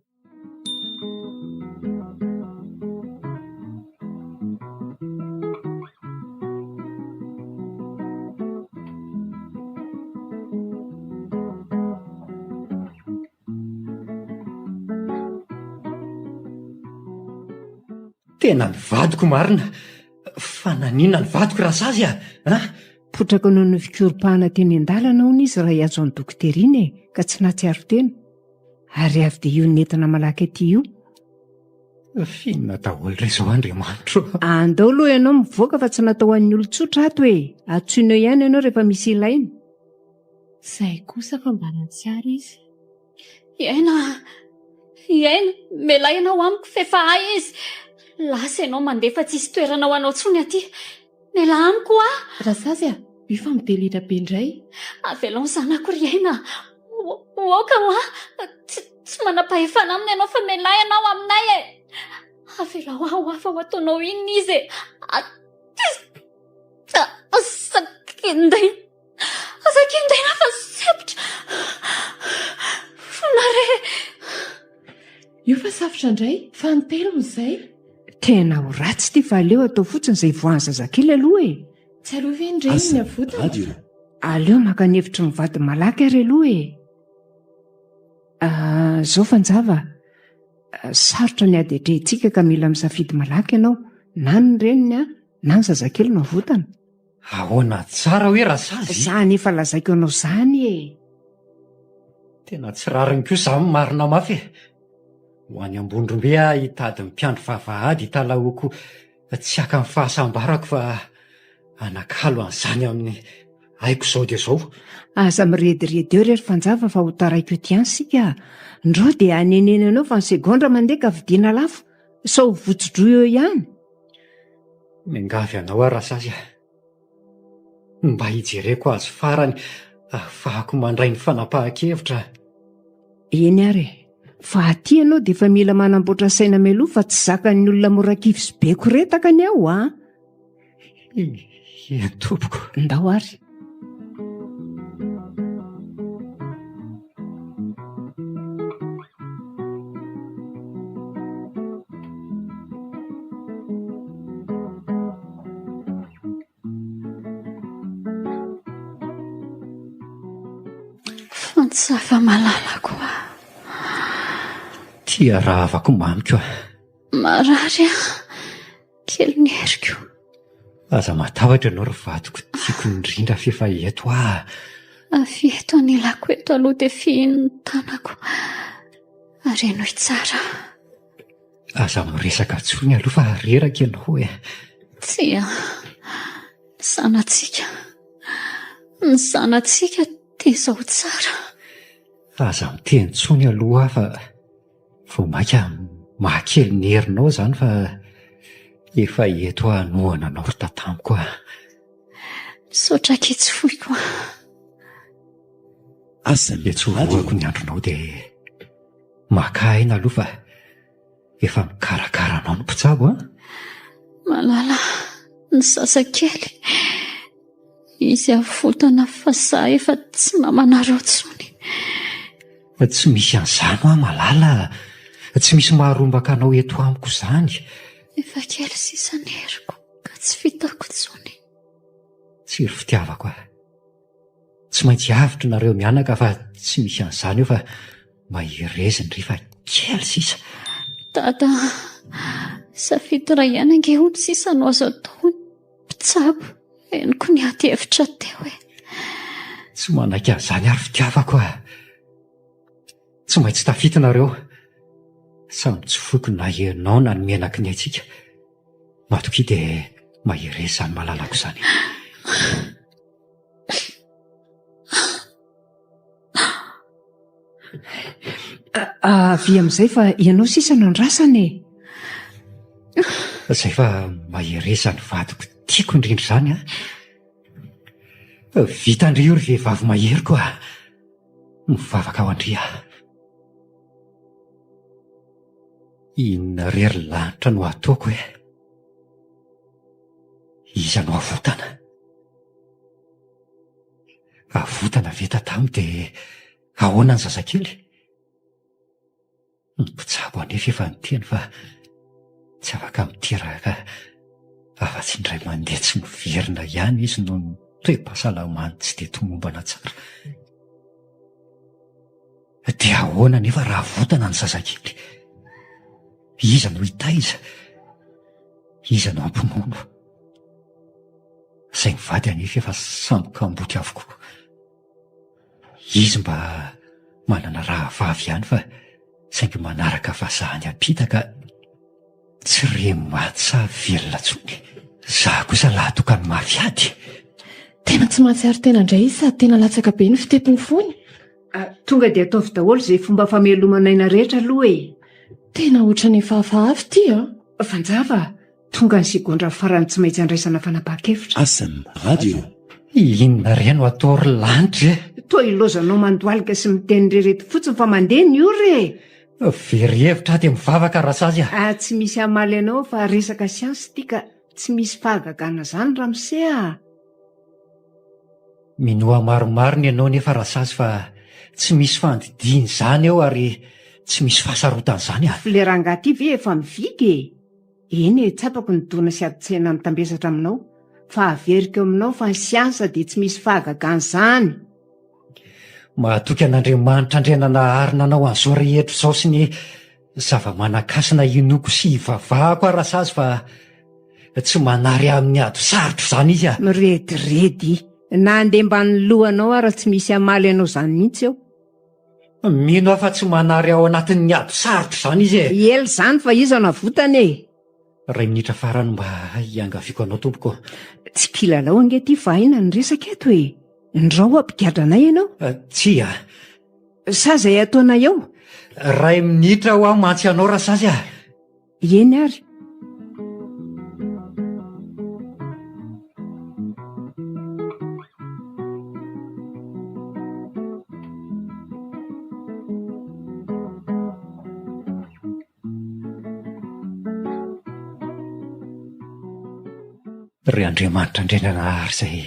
Tena ny vadiko marina! Fa naninona ny vadiko raha sazy a? An? Potraka noho ny fikoropahana teny an-dalana hono izy raha hiantso an'i dokotera iny e, ka tsy nahatsiaro tena. Ary avy dia io nentina malaky aty io. F'inona daholo re izao Andriamanitro a! Andao aloha ianao mivoaka fa tsy natao ho an'ny olon-tsotra ato e! Antsoina eo ihany ianao rehefa misy ilaina. Izay kosa fa mba nahatsiaro izy. Hiaina a! Hiaina! Mialà ianao amiko f'efa ahy izy! Lasa ianao mandeha fa tsisy toerana ho anao intsony aty! Mialà amiko hoa! Rasazy a! Io fa midelira be indray. Avelao ny zanako ry Aina a! Aoka hoa! Tsy tsy manam-pahefana aminy ianao fa mialà ianao aminay e! Avelao aho hoa fa ho ataonao inona izy e! Aza kendaina! Aza kendaina fa sempotra! Fona re! Io fa safotra indray, fanintelony izay. Tena ho ratsy ity fa aleo atao fotsiny izay hivoahan'ny zazakely aloha e! Tsy aleo ve ny reniny avotana? Aleo maka ny hevitry ny vady malaky ary aloha e! Ah, zao Fanjava, sarotra ny ady atrehintsika ka mila misafidy malaky ianao, na ny reniny na ny zazakely no avotana. Ahoana tsara hoe Rasazy? Zany efa lazaiko anao zany e! Tena tsy rariny koa zany marina mafy e! Ho any Ambondrombe aho hitady ny mpiandry vavahady hitalahoako tsy haka ny fahasambarako fa hanakalo an'izany amin'ny aiko izao dia izao. Aza mirediredy eo re ry Fanjava fa ho taraiky eo ihany isika a! Ndrao dia hanenena anao fa ny segondra mandeha ka vidiana lafo sao ho votso-droa eo ihany. Miangavy anao aho Rasazy a! Mba hijereko azy farany ahafahako mandray ny fanapahan-kevitra. Eny ary e! Fa aty ianao dia efa mila manamboatra saina mialoha fa tsy zakan'ny olona mora kivy sy be koretaka ny ao a! Eny tompoko. Ndao ary. Fantsava malalako a. Tia rahavako mamiko a. Marary aho. Kely ny heriko. Aza matahotra ianao ry vadiko tiako indrindra f'efa eto aho. Avy eto anilako eto aloha dia fihino ny tanako ary henoy tsara. Aza miresaka intsony aloha fa reraka ianao e. Tsia, ny zanatsika, ny zanatsika tezao tsara. Aza miteny intsony aloha aho fa vao mainka mahakely ny herinao izany fa efa eto aho hanohana anao ry tatamiko a. Misaotra akia tsy foiko a. Etsorohako ny andronao dia maka aina aloha fa efa mikarakara anao ny mpitsabo an! Malala, ny zazakely, izy avotana fa za efa tsy namanareo intsony. Tsy misy an'izany hoa Malala a! Tsy misy maharombaka anao eto amiko izany. Efa kely sisa ny heriko ka tsy vitako intsony. Tsy ry fitiavako a! Tsy maintsy avotra nareo mianaka fa tsy misy an'izany eo fa mahereza ndry fa kely sisa. Dada a! Safidy iray ihany ange hono sisa no azo atao hoy ny mpitsabo. Henoko ny ady hevitra teo e! Tsy manaiky an'izany ary fitiavako a! Tsy maintsy tafita nareo. Samy tsy foiko na ianao na ny menaky ny aintsika. Matokia dia mahereza izany malalako izany. Avia amin'izay fa ianao sisa no andrasana e. Izay fa mahereza ny vadiko tiako indrindra izany an. Vita-ndry io ry vehivavy maheriko a. Mivavaka ho an-dry aho. Inona re ry lanitra no ataoko e? Iza no avotana? Avotana ve tatamo dia ahoana ny zazakely? Ny mpitsabo anefa efa niteny fa tsy afaka miteraka afa-tsy indray mandeha tsy miverina ihany izy noho ny toe-pahasalamany tsy dia tomombana tsara. Dia ahoana anefa raha avotana ny zazakely? Iza no hitaiza? Iza no hampinono? Izay mivady anefa efa samy kamboty avokoa. Izy mba manana rahavavy ihany fa saingy manaraka vazaha any ampita ka tsy re maty sa velona intsony. Za kosa lahy tokany mafy ady. Tena tsy mahatsiaro tena indray izy sady tena latsaka be ny fitepon'ny fony. Tonga dia ataovy daholo izay fomba famelomana aina rehetra aloha e! Tena ohatran'ny efa hafahafa ity an! Fanjava, tonga ny segondra farany tsy maintsy andraisana fanapahan-kevitra. Asm Radio. Inona re no atao ry lanitra e? Toa ilaozanao mandohalika sy miteny irery eto fotsiny fa mandeha ny ora e! Very hevitra aho dia mivavaka Rasazy a! Ah, tsy misy hamaly anao fa resaka siansa ity ka tsy misy fahagagana izany ramose a! Minoa marimarina ianao nefa Rasazy fa tsy misy fandidiana izany eo ary tsy misy fahasarotana izany a! F'ilay rangahy ity ve efa mividy e? Eny e, tsapako ny dona sy adin-tsaina mitambesatra aminao, fa averiko aminao fa ny siansa dia tsy misy fahagagana izany! Mahatoky an'Andriamanitra Andriananahary nanao an'izao rehetra izao sy ny zava-manan-kasina inoako sy ivavahako aho Rasazy fa tsy manary amin'ny ady sarotra izany izy a! Mirediredy! Na handeha ambany lohanao aho raha tsy misy hamaly anao izany mihitsy eo. Mino aho fa tsy manary ao anatin'ny ady sarotra izany izy e! Ela izany fa iza no avotany e! Iray minitra farany mba hiangaviako anao tompoko. Tsy kilalao ange ity fa aina ny resaka eto e! Ndrao hampigadra anay ianao? Tsia. Sa izay ataonay eo? Iray minitra ho aho mantsy anao Rasazy a! Eny ary. Ry Andriamanitra Andriananahary izay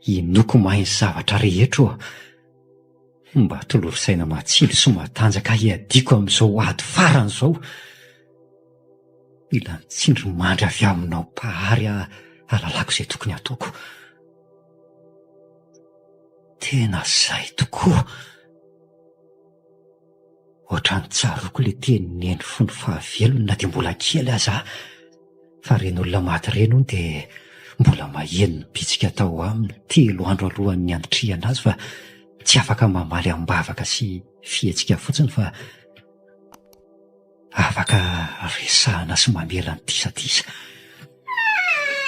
inoako mahay ny zavatra rehetra ô! Mba tolory saina matsilo sy matanjaka ahy hiadiako amin'izao ady farany izao. Mila ny tsindrimandry avy aminao Mpahary aho hahalalako izay tokony hataoko. Tena izay tokoa! Ohatran'ny tsaroako ilay tenin'i Neny fony fahavelony na dia mbola kely aza aho, fa ireny olona maty ireny hono dia mbola maheno ny bitsika atao aminy telo andro alohan'ny handitrihana azy fa tsy afaka mamaly am-bavaka sy fihetsika fotsiny fa afaka resahana sy mamela ny disadisa.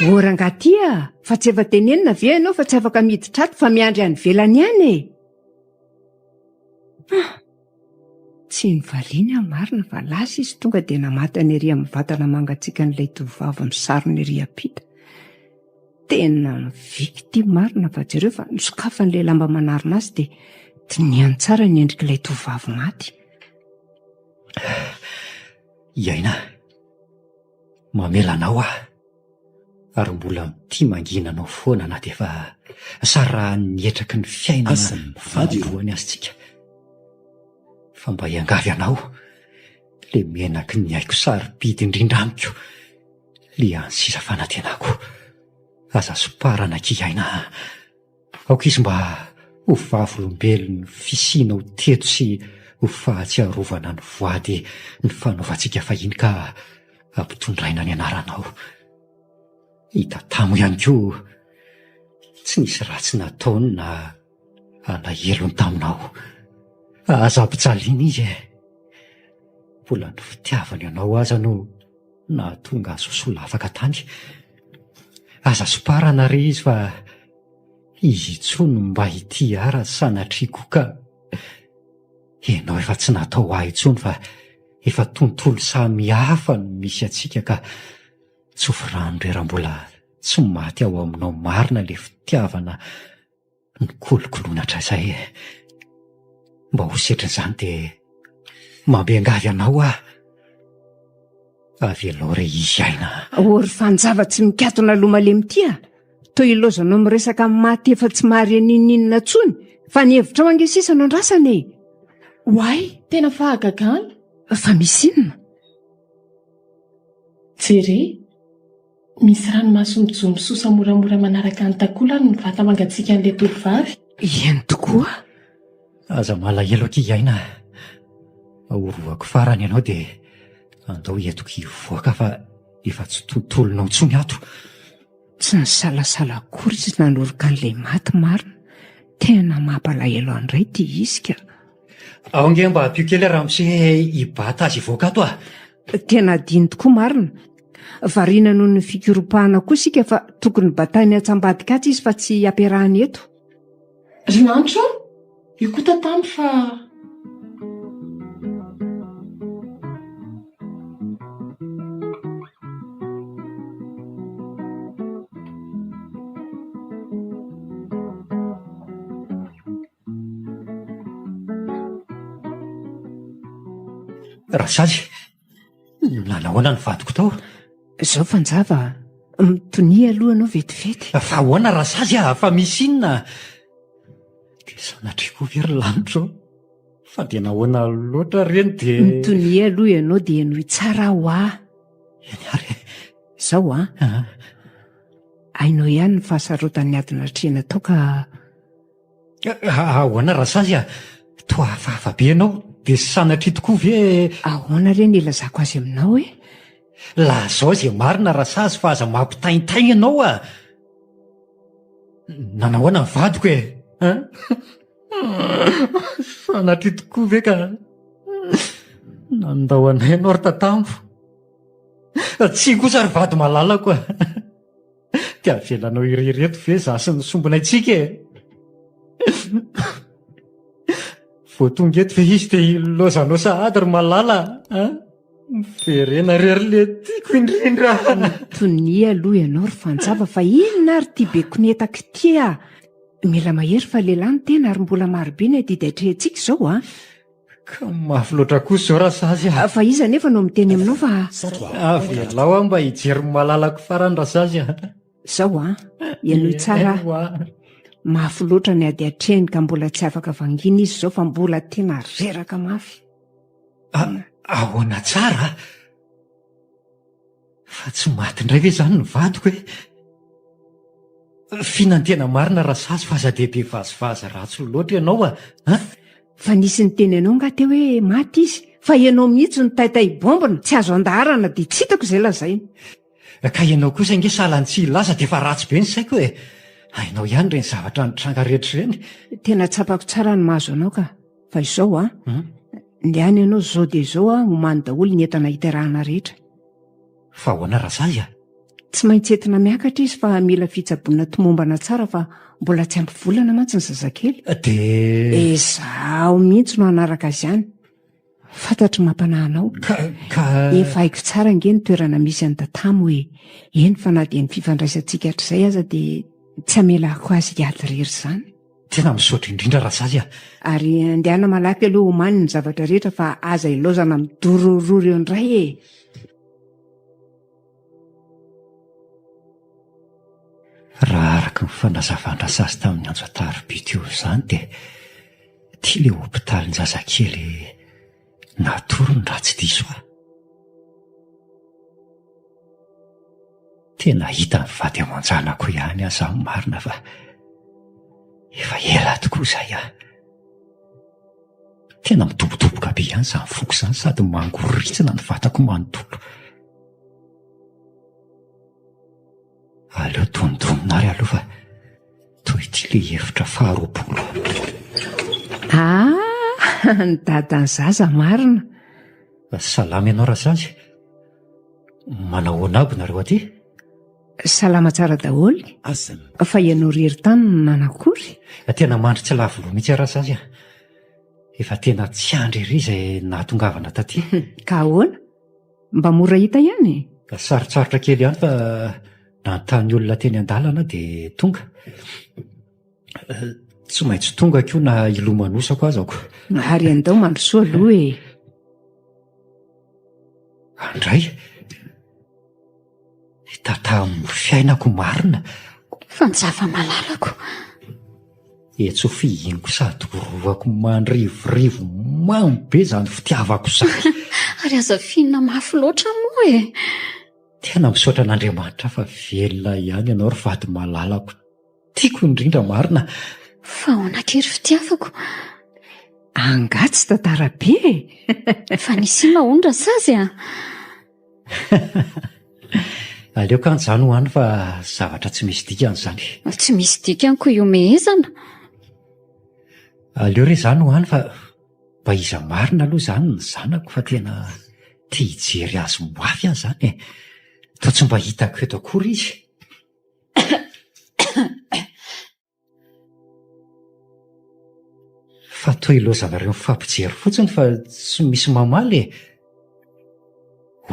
Ô rangahy ty a! Fa tsy efa tenenina ve ianao fa tsy afaka miditra ato fa miandry any ivelany any e! Ah! Tsy nivaliany aho marina fa lasa izy tonga dia namatany ery amin'ny vatana mangatsiakan'ilay tovovavy misarona ery ampita. Tena miviky ity marina fa jereo fa nosokafan'ilay lamba manarona azy dia dinihany tsara ny endrik'ilay tovovavy maty. Iaina, mamela anao aho ary mbola mitia mangina anao foana na dia efa sarahan'ny hetraky ny fiainana fanindroany azy tsika. Fa mba hiangavy anao, le menaky ny aiko sarobidy indrindra amiko, le hany sisa fanantenako. Aza somparana akia Aina a! Aoka izy mba ho vavolombelon'ny fisianao teto sy ho fahatsiarovana ny voady nifanaovantsika fahiny ka ampitondraina ny anaranao. I Tatamo ihany koa tsy nisy ratsy nataony na alahelony taminao. Aza ampijaliana izy e! Mbola ny fitiavany anao aza no nahatonga azy ho solafaka tany. Aza somparana re izy fa izy intsony no mba hitia ahy raha sanatria koa ka. Ianao efa tsy natao ho ahy intsony fa efa tontolo samy hafa no misy antsika ka tsofy rano re raha mbola tsy maty ao aminao marina ilay fitiavana Nikolokoloina hatraizay e! Mba ho setrin'izany dia mampiangavy anao aho. Avelao re izy aina a! Ô ry fanjava tsy mikatona loha malemy ity a! Toa ilaozanao miresaka amin'ny maty efa tsy mahare n'inon'inona intsony fa ny hevitrao ange sisa no andrasana e! Oay, tena fahagagana! Fa misy inona? Jere, Misy ranomaso mijohy misosa moramora manaraka ny takolany ny vata mangatsiakan'ilay tovovavy. Eny tokoa. Aza malahelo akia Aina a! Orohako farany ianao dia andao entiko hivoaka fa efa tsy tontolonao intsony ato. Tsy nisalasala akory izy nanoroka an'ilay maty marina. Tena mampalahelo ahy indray ity izy ka. Ao ange mba ampio kely ramose hibata azy hivoaka ato a! Tena adino tokoa marina. Variana noho ny fikoropahana koa isika fa tokony batainy atsy ambadika atsy izy fa tsy ampiarahana eto. Ry lanitra o! Io koa tatamo fa. Rasazy, nanahoana ny vadiko tao? Zao Fanjava a, mitonia aloha ianao vetivety. Fa ahoana Rasazy a, fa misy inona? Dia sanatria koa ve ry lanitra ô? Fa dia nahoana loatra re no dia. Mitonia aloha ianao dia henoy tsara aho a. Eny ary e. Zao a. Hainao ihany ny fahasarotan'ny ady natrehina tao ka. Ahoana Rasazy a? Toa hafahafa be ianao, dia sanatria tokoa ve. Ahoana re ny ilazako azy aminao e? Lazao izay marina Rasazy fa aza mampitaintaina ianao a! Nanahoana ny vadiko e? An? Sanatria tokoa ve ka nandao anay ianao ry Tatambo? Tsia kosa ry vady malalako a! Dia avelanao irery eto ve za sy ny sombinaintsika e? Vao tonga eto ve izy dia ilaozanao sahady ry malala a? Miverena re ry le tiako indrindra. Mitonia aloha ianao ry Fanjava fa inona ary ity be konetaka ity a? Mila mahery fa lehilahy ny tena ary mbola marobe ny adidy atrehintsika izao a! Ka mafy loatra kosa izao Rasazy a! Fa iza anefa no miteny aminao fa. Avelao aho mba hijery ny malalako farany Rasazy a! Izao an, henoy tsara aho. Mafy loatra ny ady atrehiny ka mbola tsy afaka vangiana izy izao fa mbola tena reraka mafy. Ahoana tsara? Fa tsy maty indray ve izany ny vadiko e? F'inona ny tena marina Rasazy fa aza dia be vazivazy ratsy loatra ianao a! An? Fa nisy niteny anao nga teo hoe maty izy? Fa ianao mihitsy no taitay bombina, tsy azo andaharana dia tsy hitako izay lazaina. Ka ianao kosa ange sahala ny tsy hilaza dia efa ratsy be ny saiko e! Hainao ihany ireny zavatra nitranga rehetra ireny. Tena tsapako tsara ny mahazo anao ka! Fa izao an, ndehana ianao izao dia izao an, omano daholo ny entana hiterahana rehetra. Fa ahoana Rasazy a? Tsy maintsy entina miakatra izy fa mila fitsaboana tomombana tsara fa mbola tsy ampy volana mantsy ny zazakely. Dia. Izaho mihitsy no hanaraka azy any. Fantatro ny mampanahy anao. Ka, ka. Efa haiko tsara ange ny toerana misy an'i Tatamo e. Eny fa na dia ny fifandraisantsika hatrizay aza dia tsy hamelako azy hiady irery izany. Tena misaotra indrindra Rasazy a! Ary andehana malaky aloha omany ny zavatra rehetra fa aza ilaozana midorororo eo indray e! Raha araka ny fanazavan-dRasazy tamin'ny antso an-tariby teo izany dia ity ilay hopitalinjazakely natorony raha tsy diso aho. Tena hita ny vady aman-janako ihany aho izany marina fa efa ela tokoa izay aho. Tena midobodoboka be ihany izany foko izany sady mangoritsina ny vatako manontolo. Aleo tonontonona ary aloha fa toy ity ilay hevitra faharoapolo. Ah, ny dadan'ny zaza marina. Salama ianao Rasazy. Manahoana aby nareo aty? Salama tsara daholo. Fa ianao irery tany no nanakory? Tena mandry tsy lavo loha mihitsy aho Rasazy a. Efa tena tsy andry ery izay nahatongavana taty. Ka ahoana? Mba mora hita ihany e? Sarotsarotra kely ihany fa nanontany olona teny an-dalana aho dia tonga. Tsy maintsy tonga koa na hilomanosako aza ko. Ary andao mandrosoa aloha e. Andray! Tatamin'ny fiainako marina. Fa ny zava-malalako. Etsy ho fihiniko sady orohako mandrivorivo mamy be izany fitiavako izany. Ary aza fihinina mafy loatra moa e! Tena misaotra an'Andriamanitra fa velona ihany ianao ry vady malalako tiako indrindra marina. Fa ahoana akia ry fitiavako? Angaha tsy tantara be e! Fa nisy inona hono Rasazy a? Aleo kanjo izany ho any fa zavatra tsy misy dikany izany. Tsy misy dikany ko ihomehezana. Aleo re izany ho any fa mba iza marina aloha izany ny zanako fa tena te hijery azy mafy aho izany e. Toa tsy mba hitako eto akory izy. Fa toa ilaozanareo mifampijery fotsiny fa tsy misy mamaly e!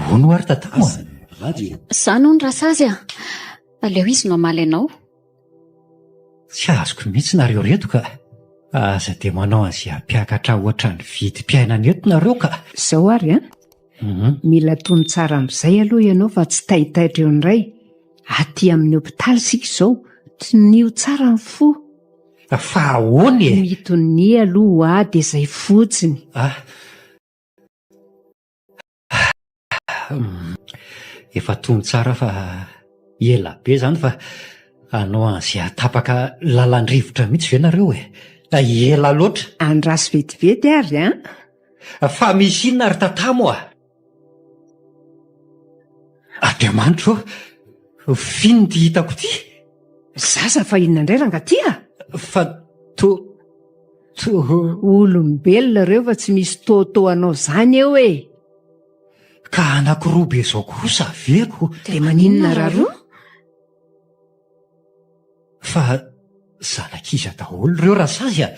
Hono ary tatamo a! Izany hono Rasazy a! Aleo izy no hamaly anao. Tsy azoko mihitsy nareo reto ka! Aza dia manao an'izay hampiakatra ohatran'ny vidim-piainana eto nareo ka! Izao ary an! Mila tony tsara amin'izay aloha ianao fa tsy taitaitra eo indray. Aty amin'ny hopitaly isika izao, tonio tsara ny fo. Fa ahoana e? Mitonia aloha hoa dia izay fotsiny. Ah. Efa tony tsara fa ela be izany fa hanao an'izay hahatapaka lalan-drivotra mihitsy ve nareo e? Ela loatra. Andraso vetivety ary an! Fa misy inona ry tatamo a? Andriamanitro ô, f'inona ity hitako ity? Zaza fa inona indray rangaha ty a? Fa to, to. Olombelona ireo fa tsy misy tôtô anao izany eo e! Ka anankiroa be izao kosa ve ko? Dia maninona raha roa? Fa zanak'iza daholo ireo Rasazy a?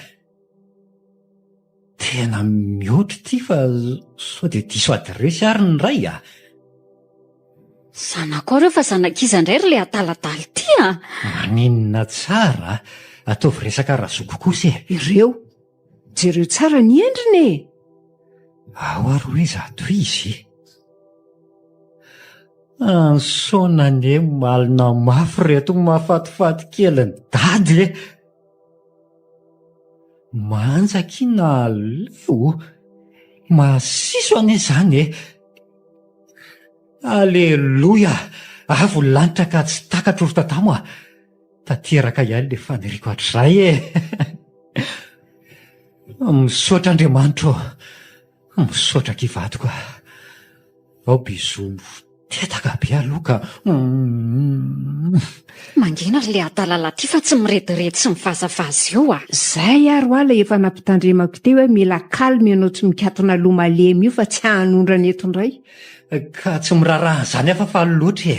Tena mihoatra ity fa sao dia diso adiresy ary ny ray a! Zanakao ireo fa zanak'iza indray ry le adaladala ity a! Maninona tsara a! Ataovy resaka razoky kosa e! Ireo! Jereo tsara ny endriny e! Ao ary hoe izato izy! Ansaona anie malina mafy ireto mahafatifaty kelin'i dada e! Manja akia na aleo Masiso anie izany e! Aleloia! Avo ny lanitra ka tsy takatro ry tatamo a! Tanteraka ihany ilay faniriako hatrizay e! Misaotra Andriamanitra ô! Misaotra akia vadiko a! Ao bisous mifotetaka be aloha ka humm. Mangina ry le adalala ty fa tsy mirediredy sy mivazavaza eo a! Zay ary hoa ilay efa nampitandremako teo hoe mila calme ianao tsy mikatona loha malemy io fa tsy hanondrana eto indray. Ka tsy miraharaha an'izany aho fa faly loatra e!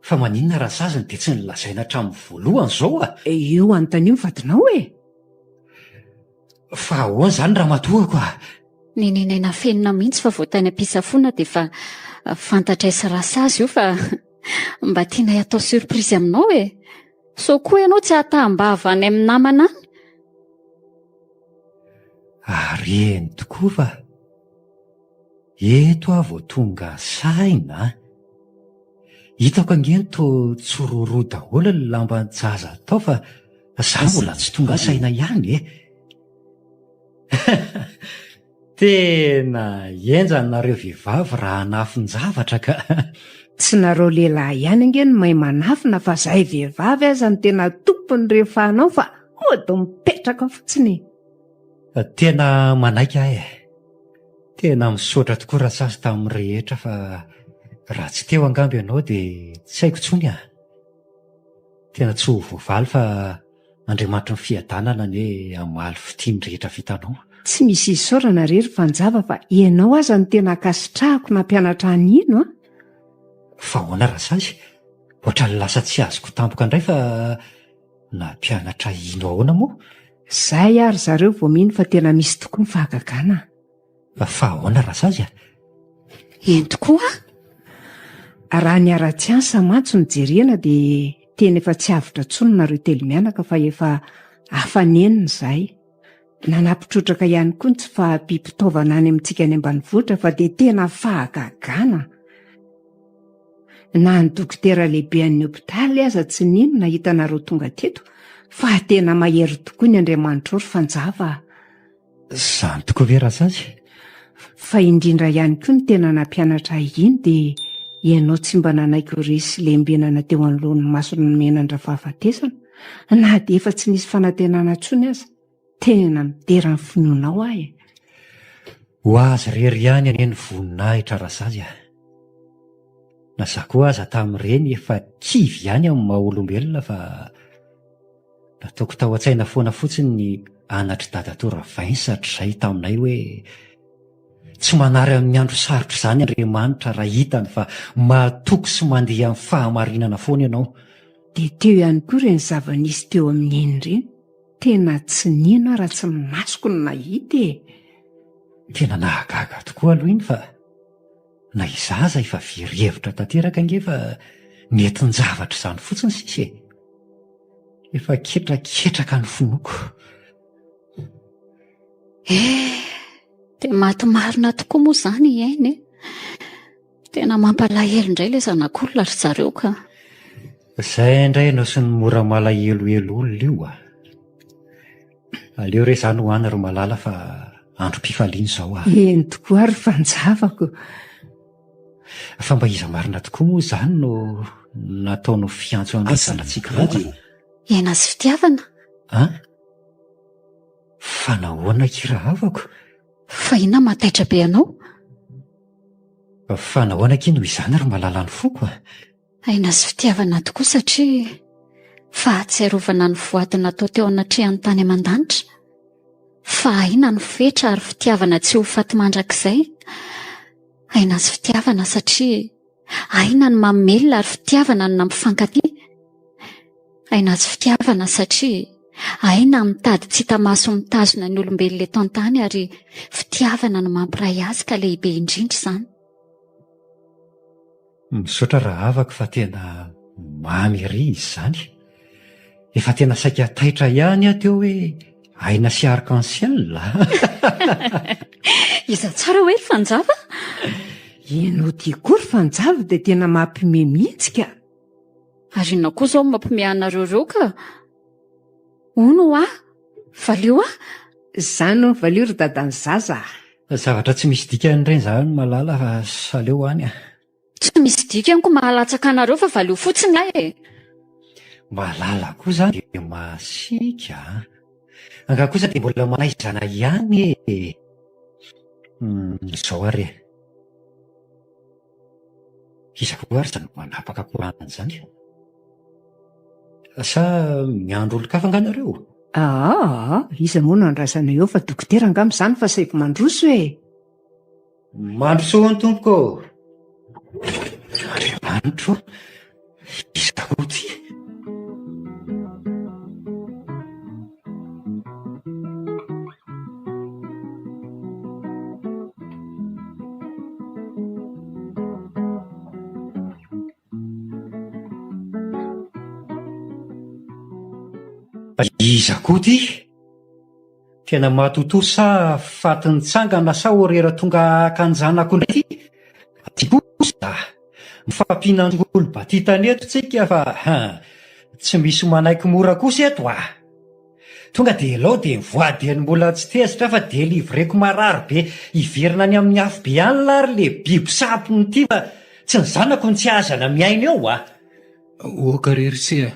Fa maninona raha saziny dia tsy nolazaina hatramin'ny voalohany izao a? Io anontanio ny vadinao e! Fa ahoana izany ramatoako a? Nenenay nafenina mihitsy fa vao tany am-pisafoana dia efa fantatray sy rasazy io fa mba tianay atao surprise aminao e! Sao koa ianao tsy hahataham-bava any amin'ny namana any? Ary eny tokoa fa eto aho vao tonga saina a! Hitako ange ny toa tsororoa daholo ny lamban-jaza tao fa za mbola tsy tonga saina ihany e! Tena henjana nareo vehivavy raha hanafin-javatra ka! Tsy nareo lehilahy ihany ange no mahay manafina fa zahay vehivavy aza no tena tompony rehefa hanao fa mody mipetraka fotsiny e! Tena manaiky aho e! Tena misaotra tokoa Rasazy tamin'ny rehetra fa raha tsy teo angamba ianao dia tsy haiko intsony ah! Tena tsy ho voavaly fa Andriamanitry ny fiadanana anie hamaly fitia ny rehetra vitanao. Tsy misy isaorana re ry Fanjava fa ianao aza no tena ankasitrahako nampianatra ahy nino a! Fa ahoana Rasazy? Ohatran'ny lasa tsy azoko tampoka indray fa nampianatra hino ahoana moa? Zay ary zareo vao mino fa tena misy tokoa ny fahagagana a! Fa ahoana Rasazy a? Eny tokoa a! Raha ny ara-tsiansa mantsy no jerena dia tena efa tsy avotra intsony nareo telomianaka fa efa afa-nenina izahay. Nanampy trotraka ihany koa ny tsy fahampiam-pitaovana any amintsika any ambanivohitra fa dia tena fahagagana. Na ny dokotera lehibean'ny hopitaly aza tsy nino nahita anareo tonga teto fa tena mahery tokoa ny Andriamanitrao ry Fanjava a! Izany tokoa ve Rasazy? Fa indrindra ihany koa ny tena nampianatra ahy iny dia ianao tsy mba nanaiky ho resy lembenana teo anoloan'ny mason'ny menan-drafahafatesana na dia efa tsy nisy fanantenana intsony aza. Tena midera ny finoanao aho e! Ho azy irery ihany anie ny voninahitra Rasazy a! Na za koa aza tamin'ireny efa kivy ihany amin'ny maha olombelona fa nataoko tao an-tsaina foana fotsiny ny anatr'i Dadatoa Ravains hatrizay taminay hoe tsy manary amin'ny andro sarotra izany Andriamanitra raha hitany fa mahatoky sy mandeha amin'ny fahamarinana foana ianao. Dia teo ihany koa ireny zava-nisy teo amin'ny eny ireny. Tena tsy nino aho raha tsy ny masoko no nahita e! Tena nahagaga tokoa aloha iny fa na izaho aza efa very hevitra tanteraka ange fa nentin-javatra izany fotsiny sisa e! Efa ketraketraka ny finoako. Eh! Dia maty marina tokoa moa izany i Aina e! Tena mampalahelo indray ilay zanak'olona ry zareo ka. Zay indray ianao sy ny mora malahelohelo olona io a. Aleo re zany ho any ry Malala fa androm-pifaliana izao a. Eny tokoa ary fanjavako. Fa mba iza marina tokoa moa izany no nataonao fiantso an'ireo zanatsika ireo? Aina sy fitiavana. An? Fa nahoana akia rahavako? Fa inona mahataitra be anao? Fa nahoana akia no izany ry malala ny foko a? Aina sy fitiavana tokoa satria fahatsiarovana ny voady natao teo anatrehan'ny tany aman-danitra. Fa aina no fetra ary fitiavana tsy ho faty mandrakizay. Aina sy fitiavana satria aina no mamelona ary fitiavana no nampifankatia. Aina sy fitiavana satria aina mitady tsy hita maso mitazona ny olombelona eto an-tany ary fitiavana no mampiray azy ka lehibe indrindra izany. Misaotra rahavako fa tena mamy ery izy izany. Efa tena saika taitra ihany aho teo hoe aina sy arc en ciel a! Iza tsara hoe ry Fanjava? Ianao ty koa ry Fanjava dia tena mampime mihitsy ka! Ary inona koa izao no mampime anareo ireo ka? Hono hoa, valio aho. Izany hono valio ry dadan'ny zaza a! Zavatra tsy misy dikany ireny izany Malala fa aleo any a! Tsy misy dikany ko mahalatsaka anareo fa valio fotsiny aho e! Malala koa izany dia masiaka a! Angaha kosa dia mbola manaizana ihany e! Izao ary e! Iza koa ary izany manapaka courant izany? Sa miandry olon-kafa angaha nareo? Aa, iza moa no andrasana eo fa dokotera angamba izany fa saivo mandroso e! Mandrosoa hono tompoko ô! Andriamanitro ô! Iza koa ity? Iza koa ity? Tena matotoa sa faty nitsangana sa horera tonga haka ny zanako indray ity? Aty kosa mifampihinan'ongolo batitany eto tsika fa tsy misy manaiky mora kosa eto ah! Tonga dia elao dia mivoady eny mbola tsy tezitra fa delivreko marary be hiverina any amin'ny afobe any lah ry le biby sampona ity fa tsy ny zanako no tsy ahazana miaina eo ah! Oka re ry se a!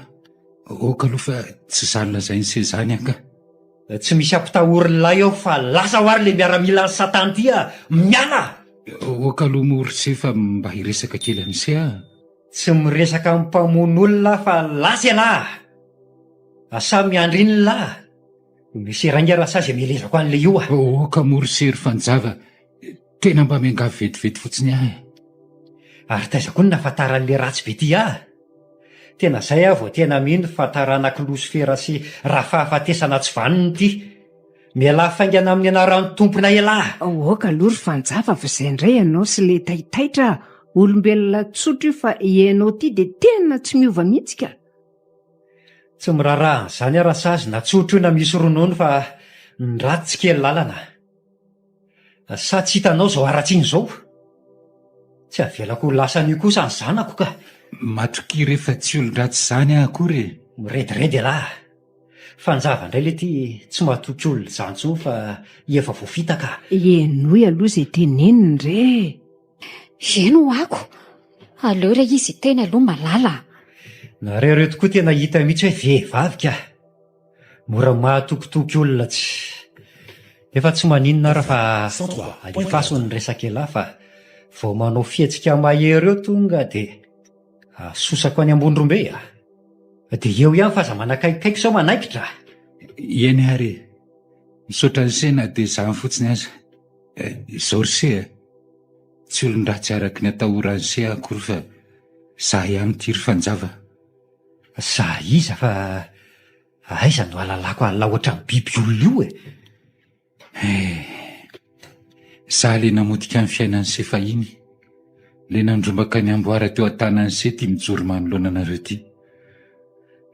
Oka aloha fa tsy izany lazain'i se izany angaha. Tsy misy ampitahory lahy eo fa lasa ho ary le miaramilan'i satana ity a! Miala! Oka aloha moa ry se fa mba hiresaka kely amin'i se ah! Tsy miresaka amin'ny mpamono olona aho fa lasa ialahy! Asa miandry iny lah! Misy rainga raha sazy amelezako an'le io ah! Oka moa ry se ry Fanjava, tena mba miangavy vetivety fotsiny ahy e! Ary taiza koa no nahafantaran'le ratsy be ty ahy? Tena zay aho vao tena mino fa taranak'i Losifera sy Rafahafatesana tsy vanona ity. Mialà faingana amin'ny anaran'ny Tomponay elah! Aoka aloha ry Fanjava fa izay indray ianao sy le taitaitra a! Olombelona tsotra io fa ianao ity dia tena tsy miova mihitsy ka! Tsy miraharaha an'izany aho Rasazy na tsotra io na misy ronono fa ny ratsy tsy kely lalana. Sa tsy hitanao izao haratsiana izao? Tsy avelako ho lasan'io kosa ny zanako ka! Matokia re fa tsy olon-dratsy izany aho akory e! Mirediredy ialahy! Fanjava indray le ty tsy matoky olona izany intsony fa efa voafitaka a! Henoy aloha izay teneniny re e! Eny ho'ako! Aleo re izy hiteny aloha malala a! Nareo ireo tokoa tena hita mihitsy hoe vehivavy ka! Mora mahatokitoky olona tsy. Nefa tsy maninona ara fa alefaso ny resak'elah fa vao manao fihetsika mahery eo tonga de asosako any Ambondrombe a! De eo ihany fa aza manakaikikaiky sao manaikitra a! Eny ary e! Misaotra an'se na dia izany fotsiny aza. Izao ry se a! Tsy olon-dratsy araka ny atahoran'se akory fa za ihany ity ry Fanjava. Za iza fa aiza no ahalalako an'la ohatran'ny biby olona io e? Eh! Za le namotika ny fiainan'i se fahiny, le nandrombaka ny amboara teo an-tanan'i se ty mijoro manoloana anareo ty.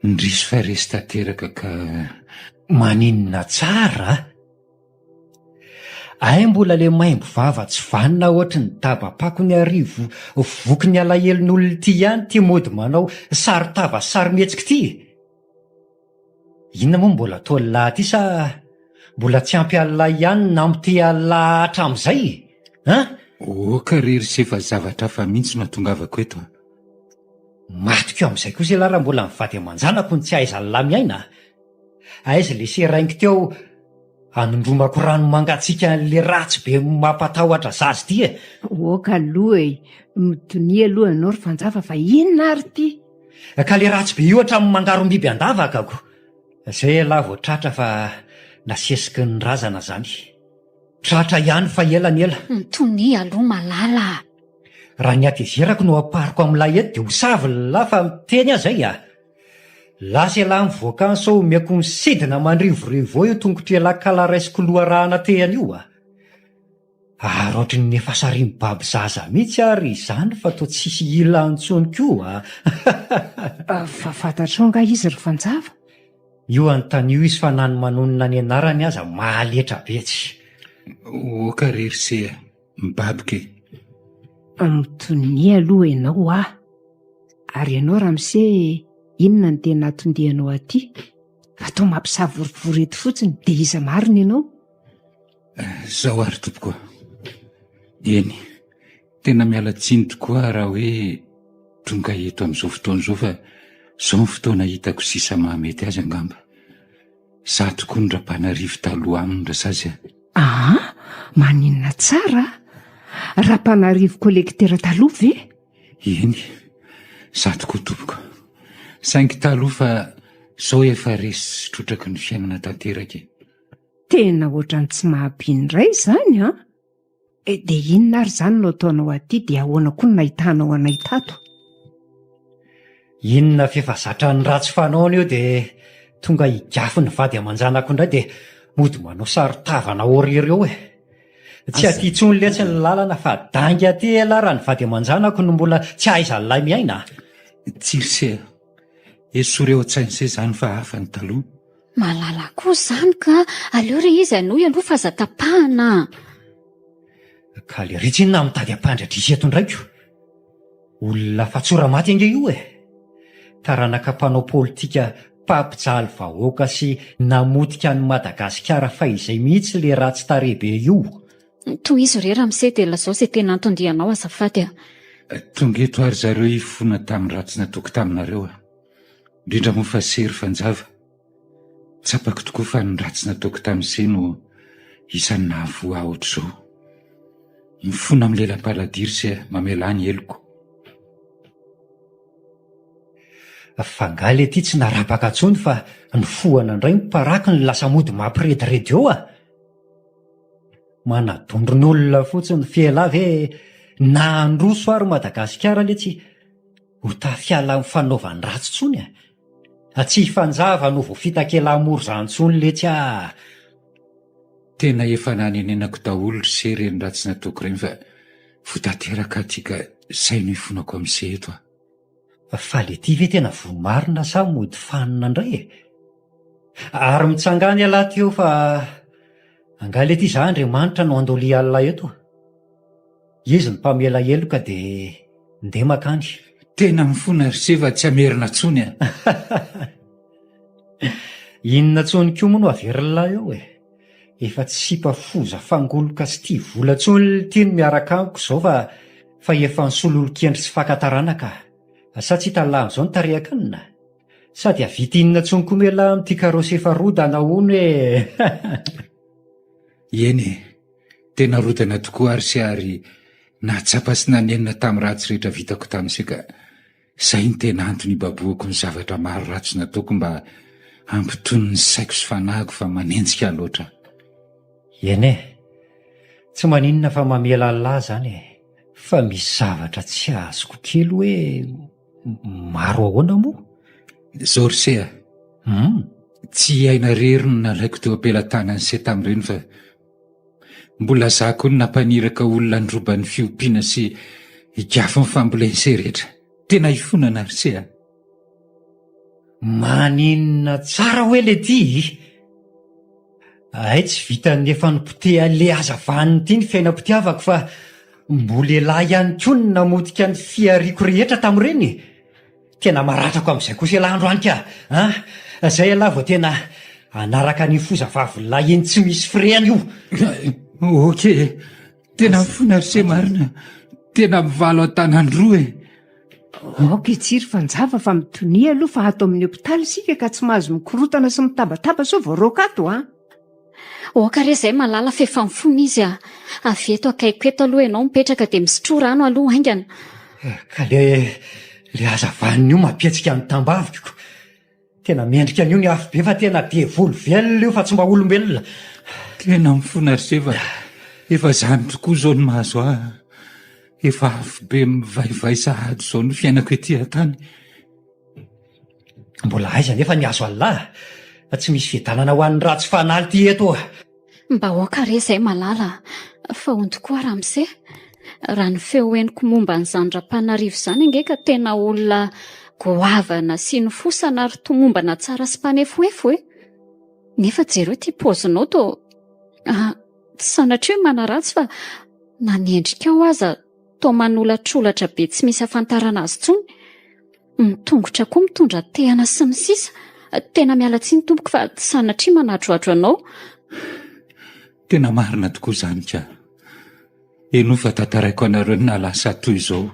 Indrisy fa resy tanteraka ka. Maninona tsara a! Hay mbola le maimbo vava tsy vanona ohatry ny daba-pako ny arivo voky ny alahelon'olona ity ihany ity mody manao saron-tava sy sarimihetsika ity e! Inona moa mbola ataon'lah ity sa mbola tsy ampy an'lah ihany ny namoteha an'lah hatramin'izay e? An? Oka re ry se fa zavatra hafa mihitsy no atongavako eto a! Matiko amin'izay kosa ialahy raha mbola ny vady aman-janako no tsy ahaizan'lah miaina a! Aiza le seraingo teo anondromako rano mangatsiaka an'le ratsy be mampatahotra zaza ity e! Ok aloha e! Mitonia aloha ianao ry Fanjava fa inona ary ity? Ka le ratsy be io hatramin'ny mangarom-biby an-davaka ko! Zay ialahy vao tratra fa nasesiky ny razana zany. Tratra ihany fa ela ny ela. Mitonia aloha malala a! Raha ny hatezerako no ampariko amin'ilay eto dia ho savy lah fa miteny aho zay a! Lasa ialahy mivoaka any sao omeko misidina mandrivorivo eo io tongotr'ialahy kala raisiko loharahana tehana io a! Ary ohatry ny efa sary mibaby zaza mihitsy ary izany fa toa tsisy ilany intsony koa a! Fa fantatrao angaha izy ry Fanjava? Io anontanio izy fa na ny manonona ny anarany aza mahaletra be tsy. Oka re ry se a! Mibaboka e! Mitonia aloha ianao hoa! Ary ianao ramose inona no tena atondianao aty? Fa toa mampisavorovoro eto fotsiny dia iza marina ianao? Zao ary tompoko a! Eny, tena miala tsiny tokoa raha hoe tonga eto amin'izao fotoana izao fa izao ny fotoana hitako sisa mahamety azy angamba. Za tokoa no Rapanarivo taloha aminy Rasazy a! Aa! Maninona tsara a! Rapanarivo kolekitera taloha ve? Eny, za tokoa tompoko. Saingy taloha fa zao efa resy sy trotraky ny fiainana tanteraka e! Tena ohatran'ny tsy maha-mpino indray izany an! Dia inona ary izany no ataonao aty dia ahoana koa no nahitanao anay tato? Inona f'efa zatra ny ratsy fanaony io dia tonga higafy ny vady aman-janako indray dia mody manao saron-tavana horreur eo e! Tsy aty intsony letsy ny lalana fa dainga aty elah raha ny vady aman-janako no mbola tsy ahaizan'ilay miaina a! Tsia ry se a! Esory ao an-tsain'i se izany fa hafa ny taloha. Malala koa izany ka! Aleo re izy hanohy aloha fa aza tapahana a! Ka le ry tsinona mitady hampandry adrisa eto indray ko! Olona fatsora maty ange io e! Taranaka mpanao politika mpampijaly vahoaka sy namotika an'i Madagasikara fahizay mihitsy le ratsy tarehy be io. Tohizo re ramose dia lazao izay tena anton-dianao azafady a! Tonga eto ary zareo hifona tamin'ny ratsy nataoko taminareo a! Indrindra moa fa sery fanjava. Tsapako tokoa fa ny ratsy nataoko tamin'i se no isan'ny nahavoa ahy ohatr'izao. Mifona amin'ny lelam-paladia ry se a, mamelà ny heloko. Fa nga le ty tsy narapaka tsony fa nifohana ndray ny paraky no lasa mody mampirediredy eo a! Manadondron'olona fotsiny f'elah ve na handroso ary Madagasikara letsy ho tafiala amin'ny fanaovan-dratsy tsony a! Tsy hifanjava no voafitak'elah mora zany tsony letsy a! Tena efa nanenenako daholo ry se ireny ratsy nataoko ireny fa voa tanteraka aty ka zay no ifonako amin'i se eto a! Fa le ty ve tena voa marina sa mody fanina ndray e? Ary mitsangana ialahy teo fa angaha le ty za Andriamanitra no andolia Allah eto? Izy no mpamela heloka de ndeha makany. Tena mifona ry se fa tsy hamerina tsony a! Inona tsony koa moa no averin'lah eo e? Efa tsy sipa foza fangoloka sy tia vola tsony lty no miaraka amiko zao fa fa efa nisololokendry sy faka taranaka a! Sa tsy hitan'lah amzao ny tarehakanina? Sady havita inona tsony koa moa elah amty carrosse efa rodana hono e! Eny e! Tena rodana tokoa ary se ary nahatsapa sy nanenina tamin'ny ratsy rehetra vitako tamin'i se ka Izay no tena antony ibabohako ny zavatra maro ratsy nataoko mba hampitony ny saiko sy fanahiko fa manenjika ahy loatra. Eny e! Tsy maninona fa mamela Allah zany e! Fa misy zavatra tsy azoko kely hoe maro ahoana moa? Zao ry se a! Hum! Tsy i Aina irery no nalaiko teo am-pelatanan'i se tamin'ireny fa Mbola za koa no nampaniraka olona handroba ny fiompiana sy higafy ny fambolen'se rehetra. Tena hifonana ry se a! Maninona tsara hoe le ty? Hay tsy vitan'ny efa nopotehan'le hazavan'ny ity ny fiainam-pitiavako fa mbola elah ihany koa no namotika ny fihariako rehetra tamin'ireny e! Tena maratrako amin'izay kosa ialahy androany ka an! Zay ialahy vao tena hanaraka an'iny foza vavy lahy iny tsy misy firehana io! Ok e! Tena mifona ry se marina! Tena mivalo an-tanan-droa e! Aoka i Tsiry Fanjava fa mitonia aloha fa ato amin'ny hopitaly isika ka tsy mahazo mikorotana sy mitabataba sao voaroaka ato an! Aoka re izay malala f'efa mifona izy a! Avy eto akaikiko eto aloha ianao mipetraka dia misotroa rano aloha haingana. Ka le le hazavan'io mampihetsika ny tambaviko. Tena mendrika an'io ny afobe fa tena devoly velona io fa tsy mba olombelona. Tena mifona ry se fa efa izany tokoa izao no mahazo ahy. Efa afobe mivaivay sahady izao ny fiainako ety an-tany. Mbola aiza anefa ny azo Allah? Fa tsy misy fiadanana ho an'ny ratsy fanahy ity eto. Mba aoka re izay malala a! Fa hono tokoa ramose, raha ny feo henoko momba an'izany Rampanarivo izany ange ka tena olona goavana sy nifosana ary tomombana tsara sy mpanefoefo e! Nefa jereo ity paozinao toa tsy sanatria hoe manaratsy fa na ny endrikao aza toa manolatrolatra be tsy misy ahafantarana azy intsony. Ny tongotra koa mitondra tehana sy ny sisa Tena miala tsiny tompoko fa sanatria manadroadro anao. Tena marina tokoa izany ka. Henoy fa tantaraiko anareo ny nahalasa ahy toy izao.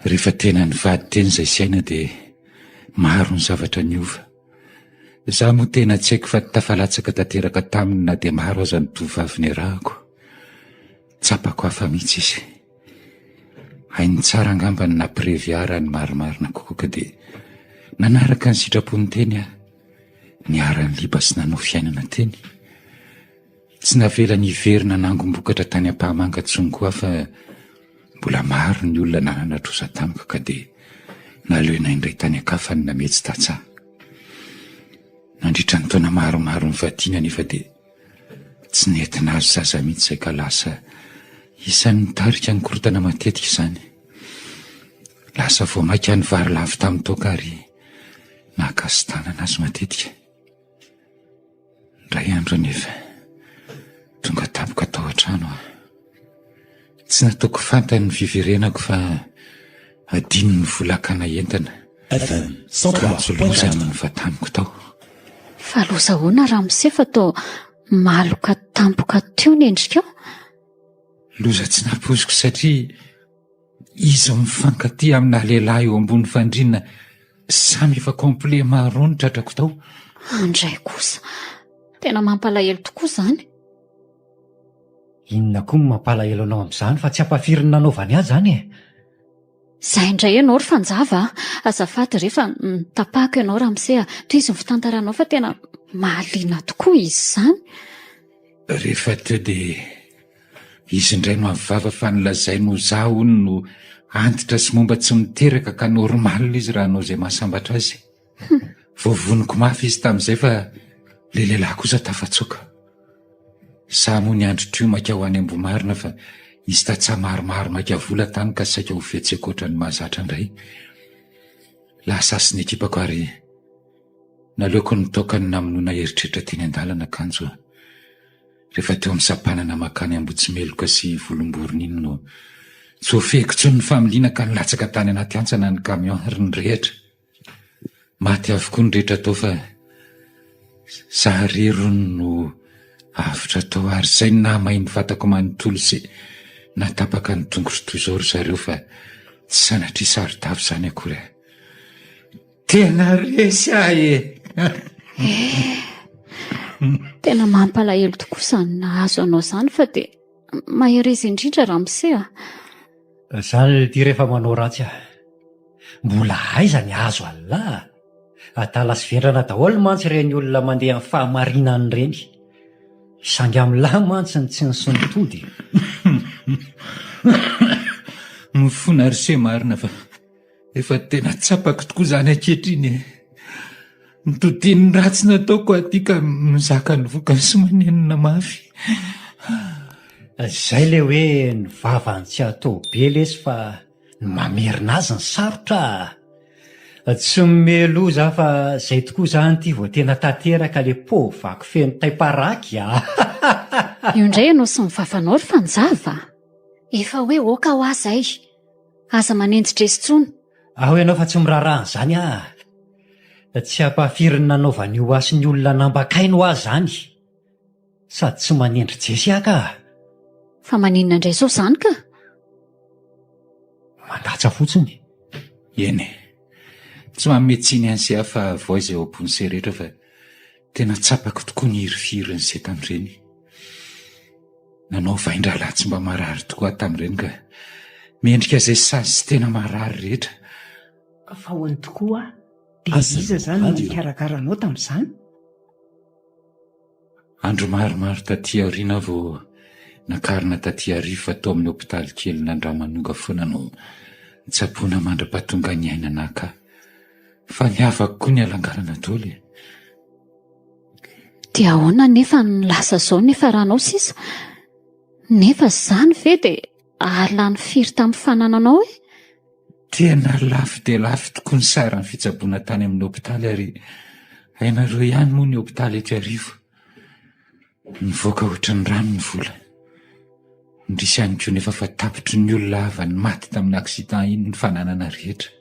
Rehefa tena nivady teny izay sy aina dia maro ny zavatra niova. Izaho moa tena tsy haiko fa tafalatsaka tanteraka taminy na dia maro aza ny tovovavy niarahako. Tsapako hafa mihitsy izy. Hainy tsara angamba ny nampirevy ahy raha ny marimarina kokoa ka dia nanaraka ny sitrapony teny aho. Niara-niliba sy nanao fiainana teny. Tsy navelany hiverina nangom-bokatra tany Ampahamanga intsony koa aho fa mbola maro ny olona nanana trosa tamiko ka dia naleonay indray tany an-kafa ny nametsy tantsaha. Nandritra ny taona maromaro nivadiana anefa dia tsy nety nahazo zaza mihitsy izay ka lasa isan'ny nitarika ny korontana matetika izany. Lasa vao mainka nivarilavo tamin'ny toaka ary nahakasi-tanana azy matetika. Indray andro anefa, tonga tampoka tao an-trano aho. Tsy nataoko fantany ny fiverenako fa adino ny vola hakana entana. FM 103.4. Loza no nivataniko tao. Fa loza ahoana ramose fa toa maloka tampoka teo ny endrikao? Loza tsy nampoiziko satria Izy mifankatia amina lehilahy eo ambony fandriana samy efa complet marron ny tratrako tao. Andray kosa. Tena mampalahelo tokoa izany. Inona koa no mampalahelo anao amin'izany fa tsy ampafiry ny nanaovany ahy izany e? Izay indray ianao ry Fanjava a! Azafady re fa notapahako ianao ramose a! Tohizo ny fitantaranao fa tena mahaliana tokoa izy izany. Rehefa teo dia Izy indray no avy vava fa nolazainy ho za hono no antitra sy momba tsy miteraka ka normal izy raha hanao izay mahasambatra azy. Voavoniko mafy izy tamin'izay fa le lehilahy kosa tafatsoaka. Za moa niandry trio maika ho any Ambohimarina fa nisy tantsaha maromaro maika vola tany ka saika ho fihetseko ohatran'ny mahazatra indray. Lasa ahy sy ny ekipako ary naleoko nitaoka ny namonoana eritreritra teny an-dalana kanjo Rehefa teo amin'ny sampanana mankany Ambohitsimeloka sy Volomborona iny no tsy voafehiko intsony ny familiana ka nilatsaka tany anaty hantsana ny camion ary nirehitra. Maty avokoa ny rehetra tao fa za irery hono no avotra tao ary izay no nahamay ny vatako manontolo sy nahatapaka ny tongotro toy izao ry zareo fa tsy sanatria saro-dava izany akory aho. Tena resy aho e! Eh, tena mampalahelo tokoa izany nahazo anao izany fa dia mahereza indrindra ramose a! Izany ity rehefa manao ratsy aho. Mbola aiza ny azo Allah? Adala sy vendrana daholo mantsy ireny olona mandeha amin'ny fahamarinana ireny. Sangy amin'lah mantsy ny tsy nisy nitody. Mifona ry se marina fa Efa tena tsapako tokoa izany ankehitriny e. Ny todin'ny ratsy nataoko aty ka mizaka ny vokany sy manenina mafy. Izay ilay hoe ny vavany tsy atao be lesy fa ny mamerina azy ny sarotra a! Tsy mimeloza aho fa izay tokoa izany ity vao tena tanteraka ilay pot vaky feno taim-paraky a! Io indray ianao sy ny vavanao ry Fanjava a! Efa hoe ok hoa izay! Aza manenji-dresy intsony. Ao ianao fa tsy miraharaha an'izany aho. Tsy ampahafiry ny nanaovan'io ahy sy ny olona nambakainy hoa izany. Sady tsy manendri-jesy aho ka. Fa maninona indray izao izany ka? Mandatsa fotsiny. Eny e. Tsy manome tsiny an'i se aho fa vao izay ao am-pon'i se rehetra fa tena tsapako tokoa ny hirifirin'i se tamin'ireny. Nanao vain-drahalahy tsy mba marary tokoa aho tamin'ireny ka mendrika izay sazy sy tena marary rehetra. Fa hono tokoa dia iza izany no nikarakara anao tamin'izany? Andro maromaro taty aoriana aho vao nakarina taty Iarivo fa tao amin'ny hopitaly kelin'Andramanonga foana no nitsaboana mandra-pahatonga ny aina naka ahy. Fa niavaka koa ny halangalana daholo e! Dia ahoana anefa no lasa izao nefa ranao sisa? Nefa izany ve dia ahalany firy tamin'ny fanananao e? Tena lafo dia lafo tokoa ny saran'ny fitsaboana tany amin'ny hopitaly ary hainareo ihany moa ny hopitaly eto Iarivo. Nivoaka ohatry ny rano ny vola. Indrisy ihany koa nefa fa tapitry ny olona havany maty tamin'ny accident iny ny fananana rehetra.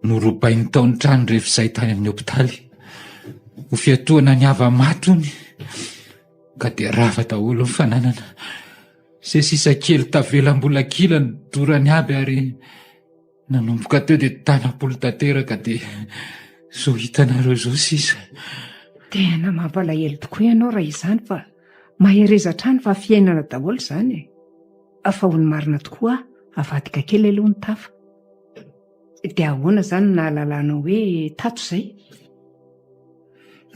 Norobainy tao ny trano rehefa izay tany amin'ny hopitaly. Ho fiatohana ny hava-maty hono. Ka dia rava daholo ny fananana. Izay sisa kely tavela mbola kila ny dorany aby ary nanomboka teo dia tanam-polo tanteraka dia izao hitanareo izao sisa. Tena mampalahelo tokoa ianao raha izany fa mahereza hatrany fa fiainana daholo izany e. Fa ho ny marina tokoa avadika kely aloha ny tafa. Dia ahoana izany no nahalalanao hoe tato izay?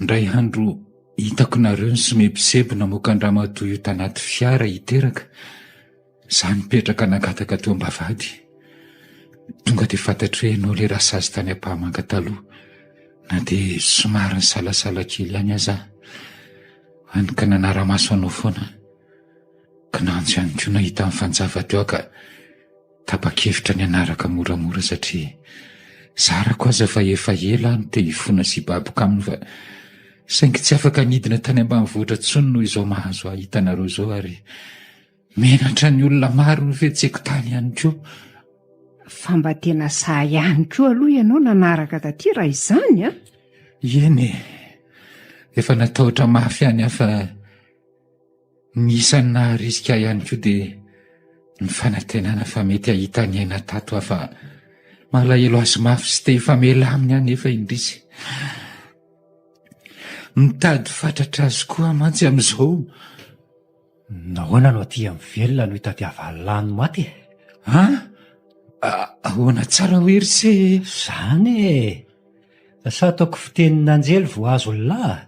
Indray andro hitako nareo nisomebiseby namoaka an-dramatoa io tanaty fiara hiteraka. Za nipetraka nangataka teo am-bavahady. Tonga dia fantatro hoe ianao ilay rasazy tany Ampahamanga taloha, na dia somary nisalasala kely ihany aza aho. Hany ka nanara-maso anao foana. Kinanjo ihany koa nahita ny fanjava teo aho ka tapa-kevitra ny hanaraka moramora satria zarako aza fa efa ela aho no te hifona sy hibaboka aminy fa saingy tsy afaka nidina tany ambanivohitra intsony noho izao mahazo ahy hitanareo izao ary Menatra ny olona maro ny fihetseko tany ihany koa. Fa mba tena sahy ihany koa aloha ianao nanaraka taty raha izany an! Eny e! Efa natahotra mafy ihany aho fa ny isan'ny naharisika ahy ihany koa dia ny fanantenana fa mety hahita ny aina tato aho fa malahelo azy mafy sy te hifamela aminy aho nefa indrisy. Mitady fatratra azy koa aho mantsy amin'izao. Nahoana no aty amin'ny velona no itadiavany lahy ny maty e? An? Ahoana tsara hoe ry se e? Zany e! Sa ataoko fitenin'anjely vao azon'ny lahy?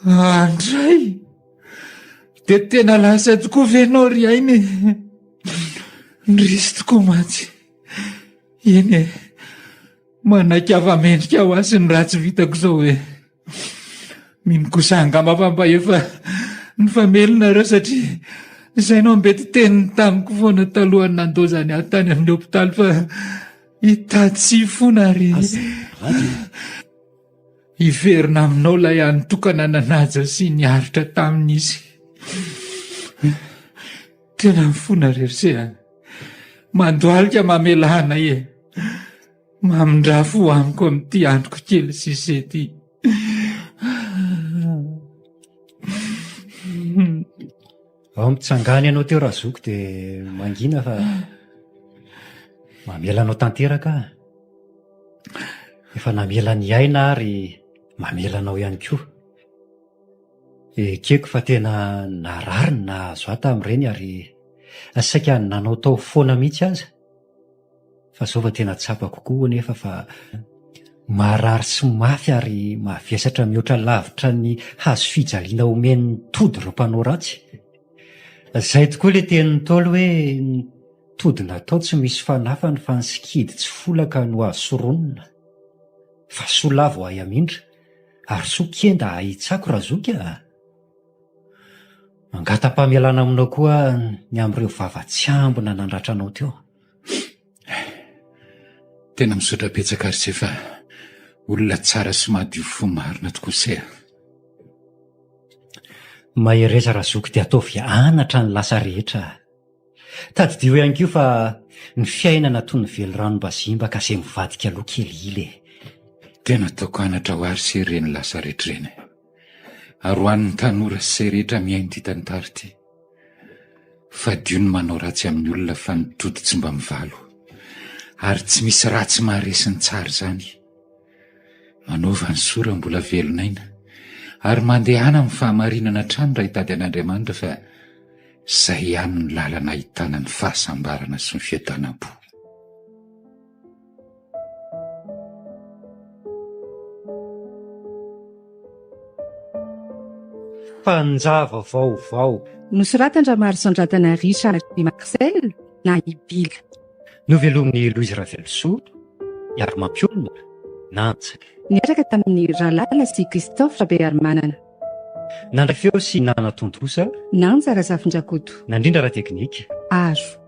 Andray! Dia tena lasa tokoa ve ianao ry aina e? Ndrisy tokoa mantsy. Eny e! Manaiky afa-mendrika ho ahy sy ny ratsy vitako izao e! Mino kosa angamba fa mba efa nifamely nareo satria izay no ambeti-teniny tamiko foana talohan'ny nandaozany ahy tany amin'ny hopitaly fa hitady sy hifona ary hiverina aminao ilay hany tokana nanaja sy niaritra taminy izy. Tena mifona ry ry se a! Mandohalika mamela anay e! Mamindrà fo amiko amin'ity androko kely sisa ity. Ao mitsangana ianao teo razoky dia mangina fa mamela anao tanteraka aho. Efa namela ny aina ary mamela anao ihany koa. Ekeko fa tena narary ny nahazo ahy tamin'ireny ary saika nanaotao foana mihitsy aza. Fa zao va tena tsapako koa anefa fa marary sy mafy ary mavesatra mihoatra lavitra ny hazo fijaliana omen'ny tody ireo mpanao ratsy. Zay tokoa ilay tenin'ny Ntaolo hoe ny tody natao tsy misy fanafany fa ny sikidy tsy folaka no azo soronina. Fa soa lahy vao hay hamindra ary soa kenda hahay hitsako razoky a! Mangata-pamelana aminao koa aho ny amin'ireo vava tsy ambina nandratra anao teo. Tena misaotra betsaka ry se fa olona tsara sy madio fo marina tokoa se a. Mahereza razoky dia ataovy anatra ny lasa rehetra. Tadidio ihany koa fa ny fiainana toy ny veliranom-bazimba ka izay mivadika aloha kely ila e. Tena ataoko anatra ho ahy ry se ireny lasa rehetra ireny e. Ary ho an'ny tanora sy izay rehetra mihaino ity tantara ity. Fadio ny manao ratsy amin'ny olona fa ny tody tsy mba mivalo. Ary tsy misy ratsy maharesy ny tsara izany. Manaova ny soa raha mbola velon'aina. Ary mandehana amin'ny fahamarinana hatrany raha hitady an'Andriamanitra fa izay ihany no lalana ahitana ny fahasambarana sy ny fiadanam-po. Mpanjava vaovao. Nosoratan-dRamarison-dRadana Richard Marcel na i Bila. Novelomin'i Louise Ravelosoa, Iarimampionona, Nantsa. Niaraka tamin'i Ralala sy Christophe Rabearimanana. Nandray feo sy nanatontosa. Nantsa Razafindrakoto. Nandrindra ara-teknika. Aro.